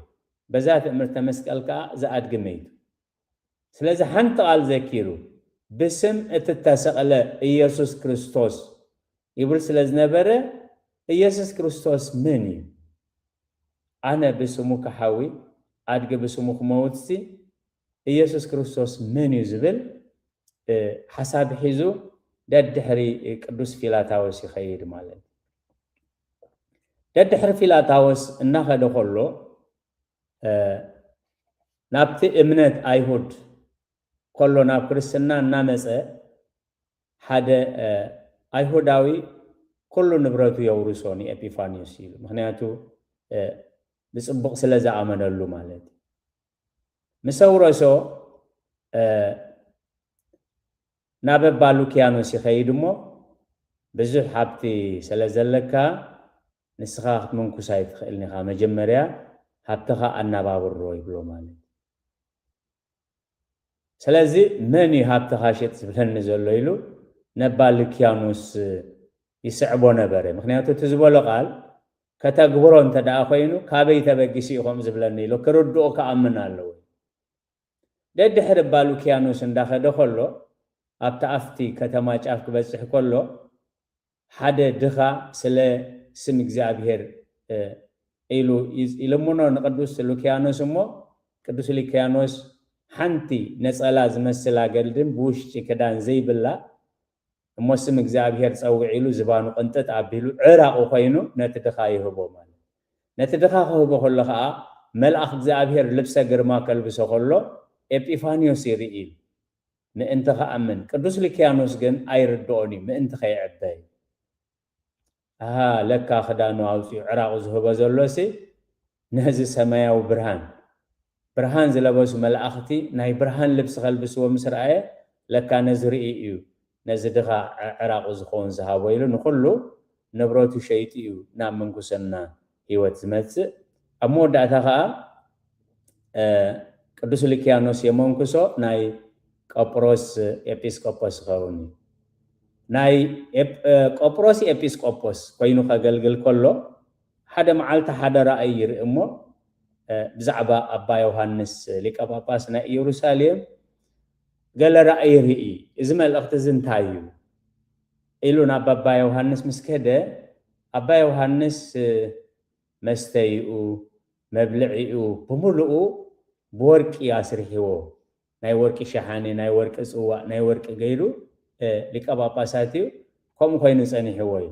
በዛ ትእምርተ መስቀል ከኣ እዚ ኣድጊ መይቱ። ስለዚ ሓንቲ ቃል ዘኪሩ፣ ብስም እቲ እተሰቕለ ኢየሱስ ክርስቶስ ይብል ስለ ዝነበረ፣ ኢየሱስ ክርስቶስ መን እዩ? ኣነ ብስሙ ክሓዊ፣ ኣድጊ ብስሙ ክመውትሲ፣ ኢየሱስ ክርስቶስ መን እዩ ዝብል፣ እ፣ ሓሳብ ሒዙ ደድሕሪ ቅዱስ ፊላታዎስ ይኸይድ ማለት እዩ። ደድሕሪ ፊላታዎስ እናኸደ ከሎ፣ እ፣ ናብቲ እምነት ኣይሁድ ከሎ ናብ ክርስትና እናመጸ ሓደ፣ እ፣ ኣይሁዳዊ ኩሉ ንብረቱ የውርሶ ንኤጲፋንዮስ ኢሉ። ምኽንያቱ፣ እ፣ ብጽቡቕ ስለ ዝኣመነሉ ማለት እዩ። ምስ ኣውረሶ፣ እ፣ ናብ ኣባ ሉኪያኖስ ይኸይድ እሞ፣ ብዙሕ ሃብቲ ስለ ዘለካ ንስኻ ክትምንኩስ ኣይትኽእልን ኢኻ፣ መጀመርያ ሃብትኻ ኣናባብሮ ይብሎ ማለት እዩ። ስለዚ መን እዩ ሃብትኻ ሽጥ ዝብለኒ ዘሎ ኢሉ ነባ ሉኪያኖስ ይስዕቦ ነበረ። ምኽንያቱ እቲ ዝበሎ ቃል ከተግብሮ እንተ ደኣ ኮይኑ ካበይ ተበጊሱ እዩ ከምኡ ዝብለኒ ኢሉ ክርድኦ ክኣምን ኣለዎ። ደድሕሪ ኣባ ሉኪያኖስ እንዳኸደ ከሎ ኣብቲ ኣፍቲ ከተማ ጫፍ ክበጽሕ ከሎ ሓደ ድኻ ስለ ስም እግዚኣብሔር፣ እ፣ ኢሉ ይዝ-፣ ይልምኖ ንቅዱስ ሉኪያኖስ። እሞ ቅዱስ ሉኪያኖስ ሓንቲ ነጸላ ዝመስል ኣገልድም ብውሽጢ ክዳን ዘይብላ፣ እሞ ስም እግዚኣብሔር ጸውዕ ኢሉ ዝባኑ ቅንጥጥ ኣቢሉ ዕራቑ ኮይኑ ነቲ ድኻ ይህቦ ማለት። ነቲ ድኻ ክህቦ ከሎ ኸኣ መልኣኽ እግዚኣብሔር ልብሰ ግርማ ከልብሶ ከሎ ኤጲፋንዮስ ይርኢ እዩ። ምእንቲ ክኣምን። ቅዱስ ሉኪያኖስ ግን ኣይርድኦን እዩ፣ ምእንቲ ከይዕበ እዩ። ኣሃ፣ ለካ ክዳኑ ኣውጺኡ ዕራቑ ዝህቦ ዘሎሲ ነዚ ሰማያዊ ብርሃን፣ ብርሃን ዝለበሱ መላእኽቲ ናይ ብርሃን ልብሲ ከልብስዎ ምስ ረኣየ፣ ለካ ነዚ ርኢ እዩ ነዚ ድኻ ዕ-፣ ዕራቑ ዝኸውን ዝሃቦ ኢሉ ንኹሉ ንብረቱ ሸይጡ እዩ ናብ ምንኩስና ህይወት ዝመጽእ። ኣብ መወዳእታ ኸኣ፣ እ፣ ቅዱስ ሉኪያኖስ የመንኩሶ ናይ ቆጵሮስ ኤጲስቆጶስ ይኸውን እዩ። ናይ ኤፕ-፣ እ፣ ቆጵሮስ ኤጲስቆጶስ ኮይኑ ከገልግል ከሎ ሓደ መዓልቲ ሓደ ራእይ ይርኢ እሞ፣ እ፣ ብዛዕባ ኣባ ዮሃንስ ሊቀ ጳጳስ ናይ ኢየሩሳሌም ገለ ራእይ ርኢ፣ እዚ መልእኽቲ እዚ እንታይ እዩ? ኢሉ ናብ ኣባ ዮሃንስ ምስ ከደ፣ ኣባ ዮሃንስ፣ እ፣ መስተይኡ፣ መብልዒኡ ብምሉኡ ብወርቂ ኣስሪሕዎ። ናይ ወርቂ ሸሓኒ፣ ናይ ወርቂ ጽዋእ፣ ናይ ወርቂ ገይሩ፣ እ፣ ሊቀ ጳጳሳት እዩ፣ ከምኡ ኮይኑ ጸኒሕዎ እዩ።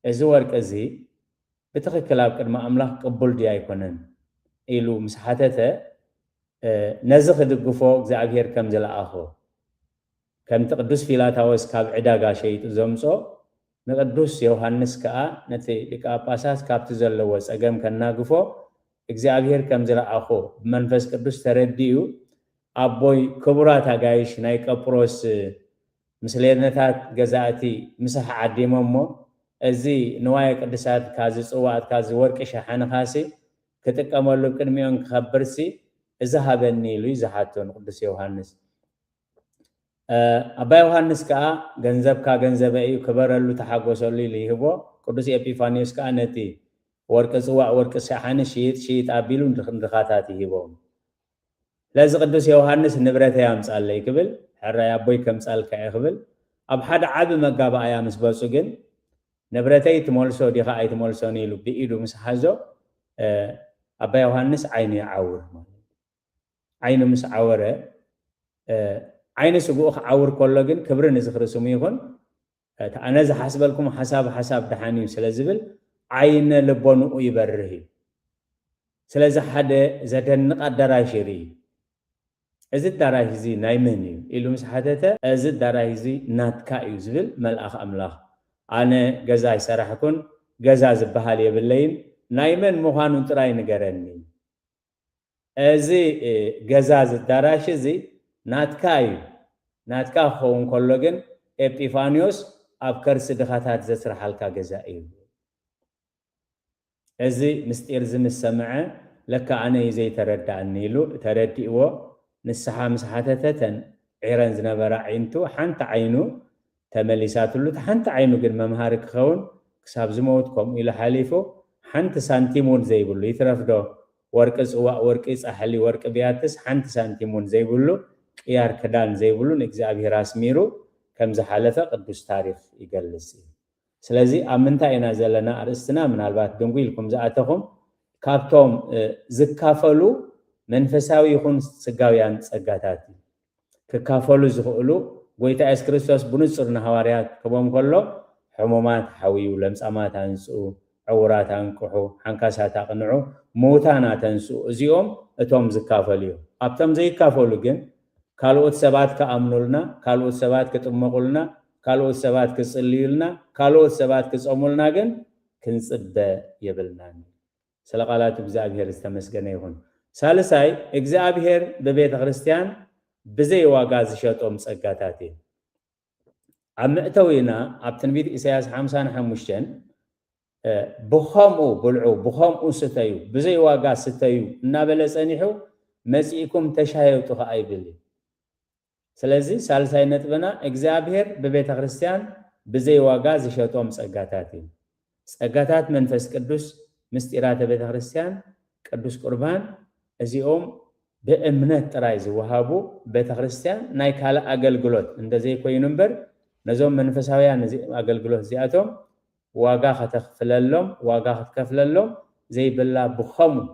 እዚ ወርቂ እዚ ብትኽክል ኣብ ቅድሚ ኣምላኽ ቅቡል ድዩ ኣይኮነን? ኢሉ ምስ ሓተተ፣ ነዚ ክድግፎ እግዚኣብሔር ከም ዝለኣኾ፣ ከምቲ ቅዱስ ፊላታዎስ ካብ ዕዳጋ ሸይጡ ዘምጾ፣ ንቅዱስ ዮሃንስ ከኣ፣ ነቲ ሊቀ ጳጳሳት ካብቲ ዘለዎ ጸገም ከናግፎ እግዚኣብሔር ከም ዝለኣኾ ብመንፈስ ቅዱስ ተረዲኡ፣ ኣቦይ፣ ክቡራት ኣጋይሽ ናይ ቀጵሮስ ምስሌነታት ገዛእቲ ምሳሕ ዓዲሞሞ፣ እዚ ንዋየ ቅድሳትካ፣ እዚ ጽዋእትካ፣ እዚ ወርቂ ሸሓንኻሲ ክጥቀመሉ፣ ቅድሚኦም ክኸብርሲ፣ እዚ ሃበኒ ኢሉ እዩ ዝሓቶ ንቅዱስ ዮሃንስ። ኣባ ዮሃንስ ከኣ፣ ገንዘብካ ገንዘበ እዩ፣ ክበረሉ፣ ተሓጎሰሉ ኢሉ ይህቦ። ቅዱስ ኤጲፋንዮስ ከኣ ነቲ ወርቂ ጽዋእ፣ ወርቂ ሸሓኒ ሽይጥ ሽይጥ ኣቢሉ ንድኻታት ይህቦም። ስለዚ ቅዱስ ዮሃንስ፣ ንብረተይ ኣምጻለይ ክብል፣ ሕራይ ኣቦይ ከምጻልካ እየ ክብል፣ ኣብ ሓደ ዓቢ መጋባእያ ምስ በጹ ግን፣ ንብረተይ ትመልሶ ዲኻ ኣይትመልሶን ኢሉ ብኢዱ ምስ ሓዞ፣ ኣባ ዮሃንስ ዓይኑ ይዓውር ማለት እዩ። ዓይኑ ምስ ዓወረ፣ ዓይኒ ስግኡ ክዓውር ከሎ ግን፣ ክብሪ ንዝኽሪ ስሙ ይኹን፣ እቲ ኣነ ዝሓስበልኩም ሓሳብ ሓሳብ ደሓን እዩ ስለ ዝብል፣ ዓይነ ልቦንኡ ይበርህ እዩ። ስለዚ ሓደ ዘደንቕ ኣዳራሽ ይርኢ። "እዚ ኣዳራሽ እዚ ናይ መን እዩ?" ኢሉ ምስ ሓተተ፣ "እዚ ኣዳራሽ እዚ ናትካ እዩ" ዝብል መልኣኽ ኣምላኽ፣ "ኣነ ገዛ ኣይሰራሕኩን፣ ገዛ ዝበሃል የብለይን፣ ናይ መን ምዃኑ ጥራይ ንገረኒ። እዚ ገዛ፣ እዚ ኣዳራሽ እዚ ናትካ እዩ፣ ናትካ ክኸውን ከሎ ግን ኤጲፋንዮስ ኣብ ከርሲ ድኻታት ዘስርሓልካ ገዛ እዩ። እዚ ምስጢር እዚ ምስ ሰምዐ፣ ለካ ኣነ እዩ ዘይተረድኣኒ" ኢሉ ተረዲእዎ። ንስሓ ምስ ሓተተ፣ እተን ዒረን ዝነበራ ኣዒንቱ፣ ሓንቲ ዓይኑ ተመሊሳትሉ፣ እታ ሓንቲ ዓይኑ ግን መምሃሪ ክኸውን ክሳብ ዝመውት ከምኡ ኢሉ ሓሊፉ፣ ሓንቲ ሳንቲም እውን ዘይብሉ፣ ይትረፍዶ ወርቂ ጽዋእ፣ ወርቂ ጻሕሊ፣ ወርቂ ብያትስ፣ ሓንቲ ሳንቲም እውን ዘይብሉ፣ ቅያር ክዳን ዘይብሉ፣ ንእግዚኣብሔር ኣስሚሩ ከም ዝሓለፈ ቅዱስ ታሪኽ ይገልጽ እዩ። ስለዚ ኣብ ምንታይ ኢና ዘለና? ኣርእስትና ምናልባት ድንጉይ ኢልኩም ዝኣተኹም፣ ካብቶም፣ እ፣ ዝካፈሉ መንፈሳዊ ይኹን ስጋውያን ጸጋታት እዩ። ክካፈሉ ዝኽእሉ፣ ጎይታ የሱስ ክርስቶስ ብንጹር ንሃዋርያት ክቦም ከሎ፣ ሕሙማት ሓውዩ፣ ለምጻማት ኣንጽኡ፣ ዕውራት ኣንቅሑ፣ ሓንካሳት ኣቕንዑ፣ ምዉታን ኣተንስኡ፣ እዚኦም እቶም ዝካፈሉ እዮም። ኣብቶም ዘይካፈሉ ግን፣ ካልኦት ሰባት ክኣምኑልና፣ ካልኦት ሰባት ክጥመቑልና፣ ካልኦት ሰባት ክጽልዩልና፣ ካልኦት ሰባት ክጸሙልና ግን ክንጽበ የብልናን። ስለ ቃላቱ እግዚኣብሔር ዝተመስገነ ይኹን። ሳልሳይ፣ እግዚኣብሔር ብቤተ ክርስቲያን ብዘይ ዋጋ ዝሸጦም ጸጋታት እዩ። ኣብ መእተዊና፣ ኣብ ትንቢት ኢሳያስ ሓምሳን ሓሙሽተን፣ እ፣ "ብኸምኡ ብልዑ፣ ብኸምኡ ስተዩ፣ ብዘይ ዋጋ ስተዩ" እናበለ ጸኒሑ፣ "መጺእኩም ተሻየጡ" ከኣ ይብል እዩ። ስለዚ ሳልሳይ ነጥብና፣ እግዚኣብሔር ብቤተ ክርስቲያን ብዘይ ዋጋ ዝሸጦም ጸጋታት እዩ። ጸጋታት መንፈስ ቅዱስ፣ ምስጢራተ ቤተ ክርስቲያን፣ ቅዱስ ቁርባን፣ እዚኦም ብእምነት ጥራይ ዝወሃቡ፣ ቤተ ክርስቲያን ናይ ካልእ ኣገልግሎት እንተዘይኮይኑ እምበር፣ ነዞም መንፈሳውያን እዚ ኣገልግሎት እዚኣቶም ዋጋ ከተኽፍለሎም፣ ዋጋ ክትከፍለሎም ዘይብላ፣ ብኸምኡ፣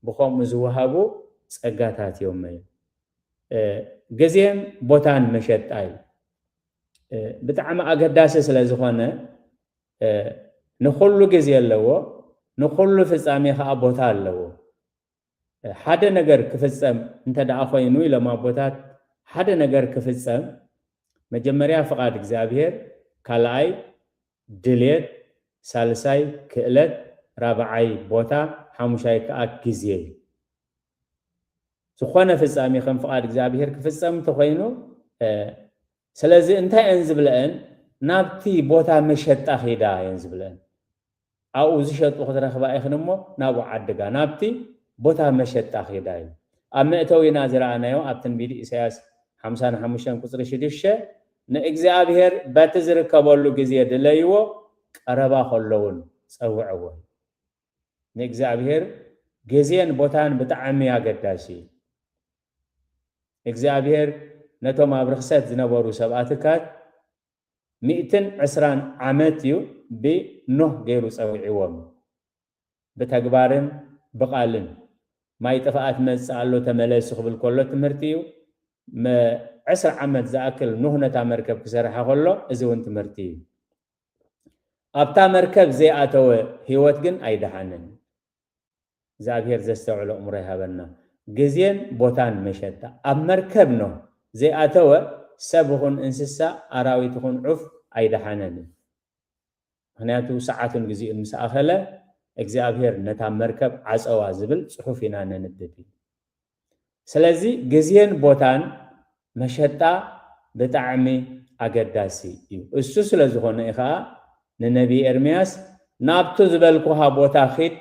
ብኸምኡ ዝወሃቡ ጸጋታት እዮም። እ፣ ግዜን ቦታን መሸጣ እዩ። እ፣ ብጣዕሚ ኣገዳሲ ስለ ዝኾነ፣ እ፣ ንኹሉ ግዜ ኣለዎ፣ ንኹሉ ፍጻሜ ኸኣ ቦታ ኣለዎ። እ፣ ሓደ ነገር ክፍጸም እንተ ደኣ ኾይኑ፣ ኢሎም ኣቦታት፣ ሓደ ነገር ክፍጸም መጀመርያ ፍቓድ እግዚኣብሔር፣ ካልኣይ ድልየት፣ ሳልሳይ ክእለት፣ ራብዓይ ቦታ፣ ሓሙሻይ ከኣ ግዜ እዩ። ዝኾነ ፍጻሜ ከም ፍቓድ እግዚኣብሔር ክፍጸም እንተኾይኑ፣ እ፣ ስለዚ እንታይ እየን ዝብለአን? ናብቲ ቦታ መሸጣ ኺዳ እየን ዝብለአን። ኣብኡ ዝሸጡ ክትረኽባ ኢኽን እሞ ናብኡ ዓድጋ፣ ናብቲ ቦታ መሸጣ ኺዳ እዩ። ኣብ መእተዊና ዝረኣናዮ ኣብ ትንቢት ኢሳያስ ሓምሳን ሓሙሽተን ቁጽሪ ሽዱሽተ፣ "ንእግዚኣብሔር በቲ ዝርከበሉ ግዜ ድለይዎ፣ ቀረባ ኸሎ እውን ጸውዕዎ" እዩ። ንእግዚኣብሔር ግዜን ቦታን ብጣዕሚ ኣገዳሲ እዩ። እግዚኣብሔር ነቶም ኣብ ርኽሰት ዝነበሩ ሰብኣትካት ሚእትን ዕስራን ዓመት እዩ ብኖህ ገይሩ ጸዊዕዎም። ብተግባርን ብቓልን። ማይ ጥፍኣት መጽእ ኣሎ ተመለሱ ክብል ከሎ ትምህርቲ እዩ። መ-፣ ዕስራ ዓመት ዝኣክል ኖህ ነታ መርከብ ክሰርሓ ከሎ እዚ እውን ትምህርቲ እዩ። ኣብታ መርከብ ዘይኣተወ ህይወት ግን ኣይደሓንን። እግዚኣብሔር ዘስተውዕሎ እምሮ ይሃበና። ግዜን ቦታን መሸጣ። ኣብ መርከብ ኖህ ዘይኣተወ ሰብ ይኹን እንስሳ፣ ኣራዊት ይኹን ዑፍ ኣይደሓነን እዩ። ምኽንያቱ ሰዓቱን ግዜኡን ምስ ኣኸለ እግዚኣብሔር ነታ መርከብ ዓጸዋ ዝብል ጽሑፍ ኢና ነንብብ። ስለዚ ግዜን ቦታን መሸጣ ብጣዕሚ ኣገዳሲ እዩ። እሱ ስለ ዝኾነ እዩ ኸዓ ንነቢይ ኤርምያስ ናብቱ ዝበልኩኻ ቦታ ኺድ፣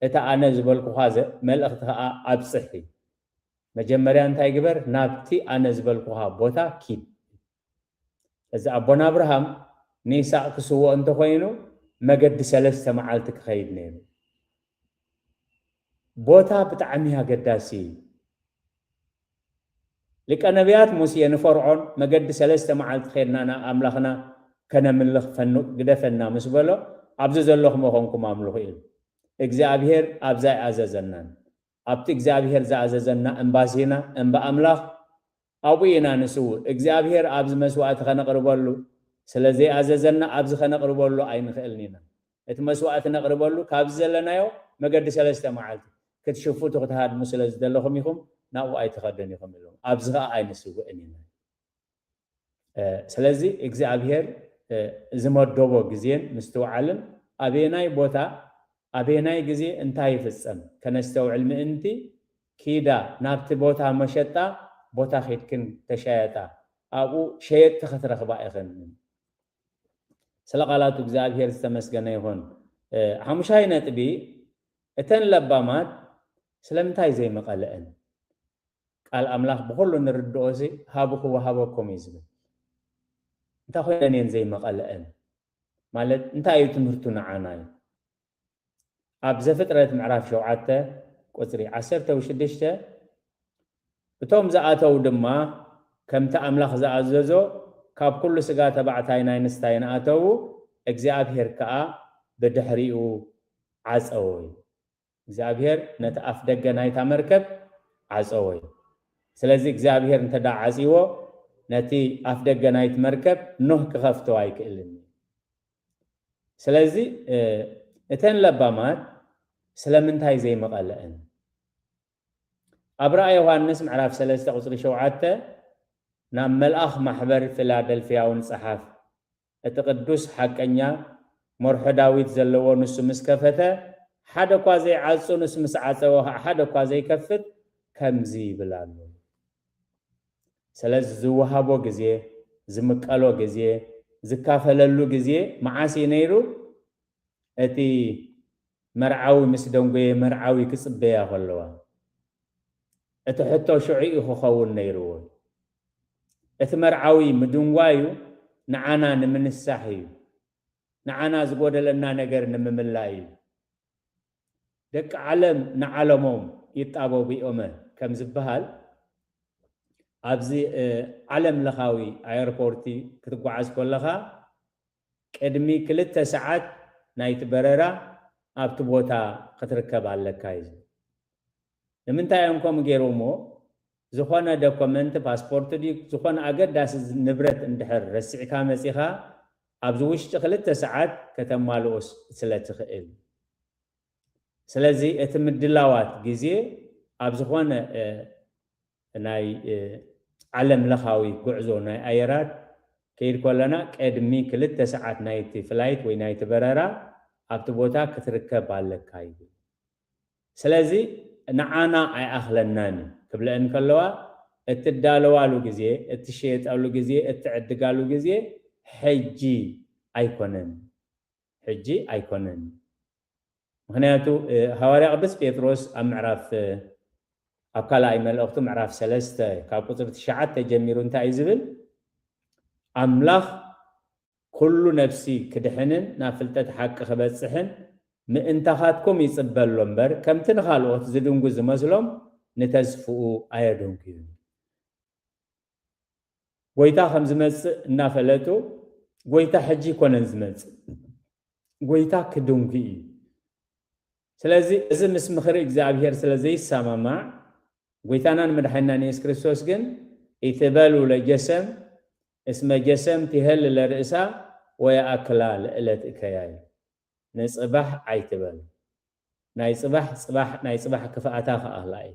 እታ ኣነ ዝበልኩኻ ዘ-፣ መልእኽቲ ኸዓ ኣብጽሕ እዩ። መጀመርያ እንታይ ግበር? ናብቲ ኣነ ዝበልኩኻ ቦታ ኪድ። እዚ ኣቦና ኣብርሃም ንይስሐቅ ክስውኦ እንተኾይኑ መገዲ ሰለስተ መዓልቲ ክኸይድ ነይሩ። ቦታ ብጣዕሚ ኣገዳሲ እዩ። ሊቀ ነቢያት ሙሴ ንፈርዖን መገዲ ሰለስተ መዓልቲ ኸድና ናብ ኣምላኽና ከነምልኽ ፈኑ-፣ ግደፈና ምስ በሎ፣ ኣብዚ ዘለኹም ኾንኩም ኣምልኹ ኢሉ። እግዚኣብሔር ኣብዛ ኣይኣዘዘናን። ኣብቲ እግዚኣብሔር ዝኣዘዘና እምባ ሲና፣ እምባ ኣምላኽ ኣብኡ ኢና ንስውእ። እግዚኣብሔር ኣብዚ መስዋእቲ ከነቕርበሉ ስለ ዘይኣዘዘና ኣብዚ ከነቕርበሉ ኣይንኽእልን ኢና። እቲ መስዋእቲ ነቕርበሉ ካብዚ ዘለናዮ መገዲ ሰለስተ መዓልቲ ክትሽፍቱ ክትሃድሙ ስለ ዝደለኹም ኢኹም ናብኡ ኣይትኸዱን ኢኹም ኢሎም። ኣብዚ ኸዓ ኣይንስውእን ኢና። እ፣ ስለዚ እግዚኣብሔር፣ እ፣ ዝመደቦ ግዜን ምስትውዓልን ኣበየናይ ቦታ ኣበየናይ ግዜ እንታይ ይፍጸም ከነስተውዕል ምእንቲ ኪዳ ናብቲ ቦታ መሸጣ ቦታ ኺድክን ተሻየጣ ኣብኡ ሸየጥቲ ክትረኽባ ኢኽን። ስለ ቃላቱ እግዚኣብሔር ዝተመስገነ ይኹን። እ፣ ሓሙሻይ ነጥቢ፣ እተን ለባማት ስለምንታይ ዘይመቐለአን? ቃል ኣምላኽ ብኹሉ ንርድኦ ሲ ሃቡ ክወሃበኩም እዩ ዝብል። እንታይ ኮይነን እየን ዘይመቐለአን? ማለት እንታይ እዩ ትምህርቱ ንዓና እዩ? ኣብ ዘፍጥረት ምዕራፍ ሸውዓተ ቁጽሪ ዓሰርተ ሽዱሽተ፣ እቶም ዝኣተው ድማ ከምቲ ኣምላኽ ዝኣዘዞ ካብ ኩሉ ስጋ ተባዕታይ ናይ ንስታይ ንኣተዉ፣ እግዚኣብሔር ከኣ ብድሕሪኡ ዓጸዎ እዩ። እግዚኣብሔር ነቲ ኣፍ ደገ ናይታ መርከብ ዓጸዎ እዩ። ስለዚ እግዚኣብሔር እንተ ደኣ ዓጺዎ፣ ነቲ ኣፍ ደገ ናይቲ መርከብ ኖህ ክኸፍቶ ኣይክእልን እዩ። ስለዚ፣ እ፣ እተን ለባማት ስለምንታይ ዘይመቐለአን? ኣብ ራእይ ዮሃንስ ምዕራፍ ሰለስተ ቁጽሪ ሸውዓተ ናብ መልኣኽ ማሕበር ፊላደልፍያውን ጸሓፍ፣ እቲ ቅዱስ ሓቀኛ መርሖ ዳዊት ዘለዎ ንሱ ምስ ከፈተ፣ ሓደ እኳ ዘይዓጹ፣ ንሱ ምስ ዓጸወ ኸዓ ሓደ እኳ ዘይከፍት፣ ከምዚ ይብል ኣሎ። ስለዚ ዝወሃቦ ግዜ፣ ዝምቀሎ ግዜ፣ ዝካፈለሉ ግዜ መዓስ እዩ ነይሩ? እቲ መርዓዊ ምስ ደንጎየ መርዓዊ ክጽበያ ከለዋ፣ እቲ ሕቶ ሽዑ እዩ ክኸውን ነይርዎ። እቲ መርዓዊ ምድንጓዩ ንዓና ንምንሳሕ እዩ። ንዓና ዝጎደለና ነገር ንምምላእ እዩ። ደቂ ዓለም ንዓለሞም ይጣበቡ እዮመ ከም ዝበሃል፣ ኣብዚ፣ እ፣ ዓለም ለኻዊ ኣየርፖርቲ ክትጓዓዝ ከለኻ፣ ቅድሚ ክልተ ሰዓት ናይቲ በረራ ኣብቲ ቦታ ክትርከብ ኣለካ እዩ ዝብል። ንምንታይ እዮም ከምኡ ገይሮምዎ? ዝኾነ ዶኮመንት፣ ፓስፖርት ድዩ፣ ዝኾነ ኣገዳሲ ንብረት እንድሕር ረሲዕካ መጺኻ፣ ኣብዚ ውሽጢ ክልተ ሰዓት ከተማልኦ ስ-፣ ስለ ትኽእል። ስለዚ እቲ ምድላዋት ግዜ ኣብ ዝኾነ፣ እ፣ ናይ፣ እ፣ ዓለም ለኻዊ ጉዕዞ ናይ ኣየራት ከይድ ከለና ቅድሚ ክልተ ሰዓት ናይቲ ፍላይት ወይ ናይቲ በረራ ኣብቲ ቦታ ክትርከብ ኣለካ ይብል። ስለዚ ንዓና ኣይኣኽለናን እዩ ክብለአን ከለዋ፣ እትዳለዋሉ ግዜ፣ እትሸየጠሉ ግዜ፣ እትዕድጋሉ ግዜ ሕጂ ኣይኮነን። ሕጂ ኣይኮነን። ምኽንያቱ፣ እ፣ ሃዋርያ ቅዱስ ጴጥሮስ ኣብ ምዕራፍ፣ እ፣ ኣብ ካልኣይ መልእኽቱ ምዕራፍ ሰለስተ ካብ ቁጽሪ ትሽዓተ ጀሚሩ እንታይ እዩ ዝብል? ኣምላኽ ኩሉ ነፍሲ ክድሕንን ናብ ፍልጠት ሓቂ ክበጽሕን ምእንታኻትኩም ይጽበ ኣሎ እምበር፣ ከምቲ ንኻልኦት ዝድንጉ ዝመስሎም ንተስፍኡ ኣየደንጉዩን። ጎይታ ከም ዝመጽእ እናፈለጡ፣ ጎይታ ሕጂ ኣይኮነን ዝመጽእ፣ ጎይታ ክድንጉ እዩ። ስለዚ እዚ ምስ ምኽሪ እግዚኣብሔር ስለ ዘይሰማማዕ፣ ጎይታናን መድሓኒናን የሱስ ክርስቶስ ግን፣ "ኢትበሉ ለጀሰም እስመ ጀሰም ትሄል ለርእሳ ወየኣክላ ለእለት እከያ" እዩ። ንጽባሕ ኣይትበል። ናይ ጽባሕ፣ ጽባሕ፣ ናይ ጽባሕ ክፍኣታ ከኣላ እዩ።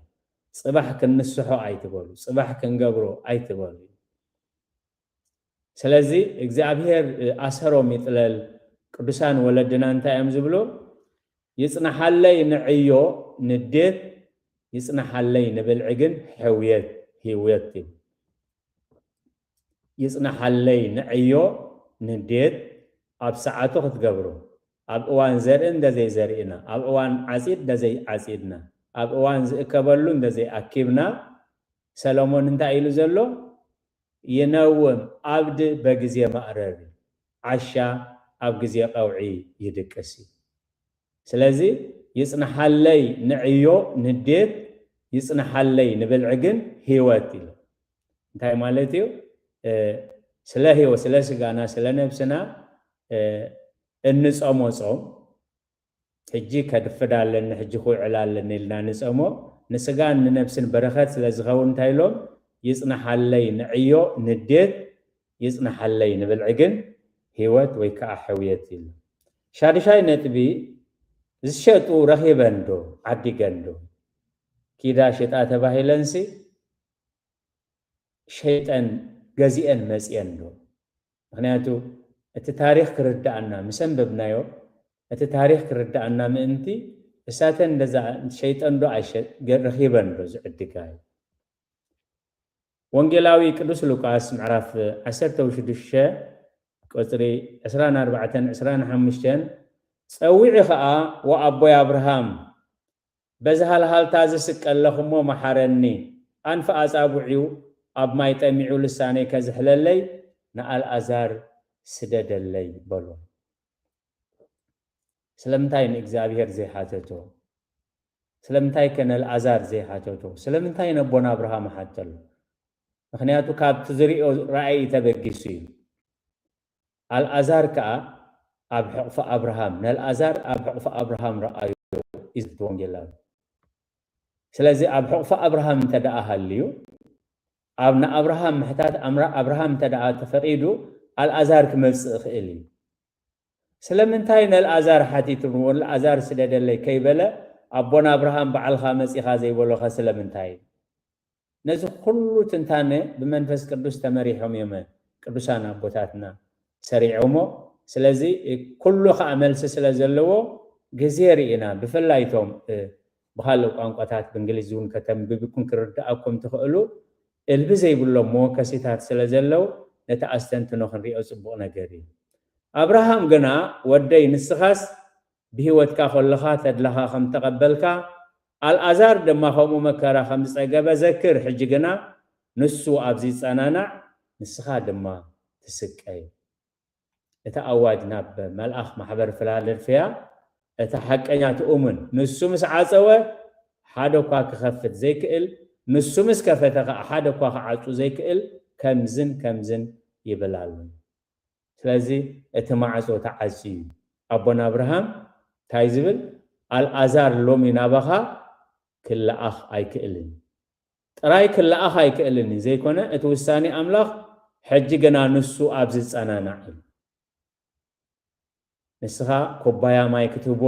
ጽባሕ ክንስሖ ኣይትበሉ፣ ጽባሕ ክንገብሮ ኣይትበሉ። ስለዚ እግዚኣብሔር ኣሰሮም ይጥለል። ቅዱሳን ወለድና እንታይ እዮም ዝብሉ? ይጽናሓለይ ንዕዮ ንዴት፣ ይጽናሓለይ ንብልዒ ግን ሕውየት ህይወት እዩ። ይጽናሓለይ ንዕዮ ንዴት፣ ኣብ ሰዓቱ ክትገብሩ፣ ኣብ እዋን ዘርኢ እንደ ዘይዘርእና፣ ኣብ እዋን ዓጺድ እንደ ዘይዓጺድና፣ ኣብ እዋን ዝእከበሉ እንደ ዘይኣኪብና፣ ሰሎሞን እንታይ ኢሉ ዘሎ? ይነውም ኣብድ በግዜ ማእረር፣ ዓሻ ኣብ ግዜ ቀውዒ ይድቅስ እዩ። ስለዚ ይጽንሓለይ ንዕዮ ንዴት፣ ይጽንሓለይ ንብልዒ ግን ህይወት ኢሉ። እንታይ ማለት እዩ? ስለ ህይወት፣ ስለ ስጋና፣ ስለ ነብስና እንጸሞ ጾም፣ ሕጂ ከድፍድ ኣለኒ፣ ሕጂ ክውዕል ኣለኒ ኢልና ንጸሞ፣ ንስጋን ንነብስን በረኸት ስለ ዝኸውን እንታይ ኢሎም? ይጽንሓለይ ንዕዮ ንዴት፣ ይጽንሓለይ ንብልዒ ግን ህይወት ወይ ከዓ ሕውየት ኢሉ። ሻድሻይ ነጥቢ፣ ዝሸጡ ረኺበን ዶ ዓዲገን ዶ? ኪዳ ሽጣ ተባሂለንሲ ሸይጠን ገዚአን መጺአን ዶ? ምኽንያቱ እቲ ታሪኽ ክርድኣና ምስ ኣንበብናዮ፣ እቲ ታሪኽ ክርድኣና ምእንቲ እሳተን እንደዛ ሸይጠን ዶ ኣይሸጥ-፣ ገ-፣ ረኺበን ዶ ዝዕድጋ እዩ? ወንጌላዊ ቅዱስ ሉቃስ ምዕራፍ ዓሰርተ ሽዱሽተ ቁጽሪ ዕስራን ኣርባዕተን ዕስራን ሓሙሽተን፣ ጸዊዑ ኸኣ፣ "ወኣቦይ ኣብርሃም፣ በዚ ሃልሃልታ ዝስቀ ኣለኹ እሞ መሓረኒ፣ ኣንፈ ኣጻብዕዩ ኣብ ማይ ጠሚዑ ልሳነይ ከዝሕለለይ ንኣልኣዛር ስደደለይ" በሎ። ስለምንታይ ንእግዚኣብሔር ዘይሓተቶ? ስለምንታይ ከ ነልኣዛር ዘይሓተቶ? ስለምንታይ ነቦና ኣብርሃም ሓተሉ? ምኽንያቱ ካብቲ ዝሪኦ ራእይ ተበጊሱ እዩ። ኣልኣዛር ከኣ ኣብ ሕቕፊ ኣብርሃም፣ ነልኣዛር ኣብ ሕቕፊ ኣብርሃም ረኣዮ እዩ ዝብል ወንጌላዊ። ስለዚ ኣብ ሕቕፊ ኣብርሃም እንተ ደኣ ሃልዩ፣ ኣብ ንኣብርሃም ምሕታት ኣምራ-፣ ኣብርሃም እንተ ደኣ ተፈቒዱ፣ ኣልኣዛር ክመጽእ ይኽእል እዩ። ስለምንታይ ነልኣዛር ሓቲቱ፣ "ንልኣዛር ስደደለይ" ከይበለ፣ ኣቦና ኣብርሃም ባዕልኻ መጺኻ ዘይበሎኸ ስለምንታይ? ነዚ ኩሉ ትንታነ ብመንፈስ ቅዱስ ተመሪሖም እዮም ቅዱሳን ኣቦታትና ሰሪዖሞ። ስለዚ ኩሉ ኸኣ መልሲ ስለ ዘለዎ ግዜ ርኢና፣ ብፍላይ እቶም፣ እ፣ ብኻልእ ቋንቋታት ብእንግሊዝ እውን ከተንብብኩም ክርድኣኩም ትኽእሉ እልቢ ዘይብሎም መወከሲታት ስለ ዘለው ነቲ ኣስተንትኖ ክንሪኦ ጽቡቕ ነገር እዩ። ኣብርሃም ግና፣ "ወደይ ንስኻስ ብህይወትካ ከለኻ ተድላኻ ከም ተቐበልካ፣ ኣልኣዛር ድማ ከምኡ መከራ ከም ዝጸገበ ዘክር። ሕጂ ግና ንሱ ኣብዚ ይጸናናዕ፣ ንስኻ ድማ ትስቀ" እዩ። እቲ ኣዋጅ ናብ መልኣኽ ማሕበር ፊላደልፍያ፣ እቲ ሓቀኛ ትእሙን፣ ንሱ ምስ ዓጸወ ሓደ እኳ ክኸፍት ዘይክእል፣ ንሱ ምስ ከፈተ ኸዓ ሓደ እኳ ክዓጹ ዘይክእል፣ ከምዝን ከምዝን ይብል ኣሎ። ስለዚ እቲ ማዕጾ ተዓጽዩ እዩ። ኣቦና ኣብርሃም እንታይ ዝብል? "ኣልኣዛር ሎሚ ናባኻ ክለኣኽ ኣይክእልን እዩ። ጥራይ ክለኣኽ ኣይክእልን እዩ ዘይኮነ፣ እቲ ውሳኔ ኣምላኽ ሕጂ ግና ንሱ ኣብ ዝጸናናዕ እዩ። ንስኻ ኩባያ ማይ ክትህቦ፣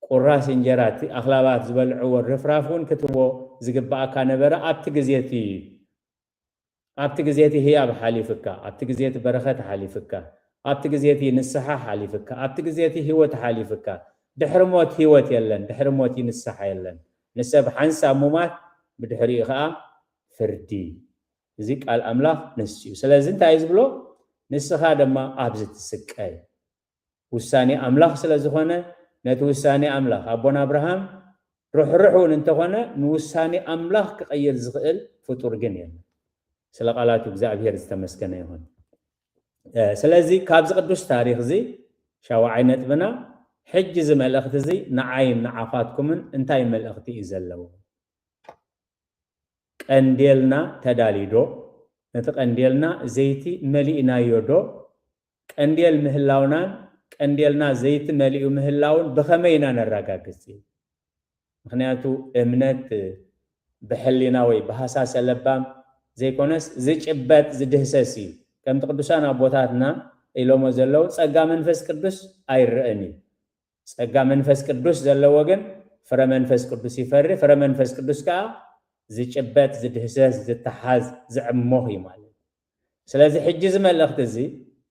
ቁራስ እንጀራ፣ እቲ ኣኽላባት ዝበልዕዎ ርፍራፍ እውን ክትህቦ ዝግብኣካ ነበረ ኣብቲ ግዜ እቲ እዩ። ኣብቲ ግዜ እቲ ህያብ ሓሊፍካ፣ ኣብቲ ግዜ እቲ በረኸት ሓሊፍካ፣ ኣብቲ ግዜ እቲ ንስሓ ሓሊፍካ፣ ኣብቲ ግዜ እቲ ህይወት ሓሊፍካ፣ ድሕሪ ሞት ህይወት የለን፣ ድሕሪ ሞት ንስሓ የለን። ንሰብ ሓንሳብ ሙማት፣ ብድሕሪኡ ኸኣ ፍርዲ። እዚ ቃል ኣምላኽ ንሱ እዩ። ስለዚ እንታይ እዩ ዝብሎ? ንስኻ ድማ ኣብዚ ትስቀ። ውሳኔ ኣምላኽ ስለ ዝኾነ፣ ነቲ ውሳኔ ኣምላኽ፣ ኣቦና ኣብርሃም ርሕሩሕ እውን እንተኾነ፣ ንውሳኔ ኣምላኽ ክቐይር ዝኽእል ፍጡር ግን የለን። ስለ ቃላቱ እግዚኣብሔር ዝተመስገነ ይኹን። እ፣ ስለዚ ካብዚ ቅዱስ ታሪኽ እዚ ሻውዓይ ነጥብና፣ ሕጂ እዚ መልእኽቲ እዚ ንዓይን ንዓኻትኩምን እንታይ መልእኽቲ እዩ ዘለዎ? ቀንዴልና ተዳልዩ ዶ? ነቲ ቀንዴልና ዘይቲ መሊእናዮ ዶ? ቀንዴል ምህላውናን ቀንዴልና ዘይቲ መሊኡ ምህላውን ብኸመይ ኢና ነረጋግጽ? ምኽንያቱ እምነት ብሕሊና ወይ ብሃሳሰ ለባም ዘይኮነስ ዝጭበጥ ዝድህሰስ እዩ። ከምቲ ቅዱሳን ኣቦታትና ኢሎሞ ዘለዉ፣ ጸጋ መንፈስ ቅዱስ ኣይረኣን እዩ። ጸጋ መንፈስ ቅዱስ ዘለዎ ግን ፍረ መንፈስ ቅዱስ ይፈሪ። ፍረ መንፈስ ቅዱስ ከዓ ዝጭበጥ፣ ዝድህሰስ፣ ዝተሓዝ፣ ዝዕሞኽ እዩ ማለት እዩ። ስለዚ ሕጂ እዚ መልእኽቲ እዚ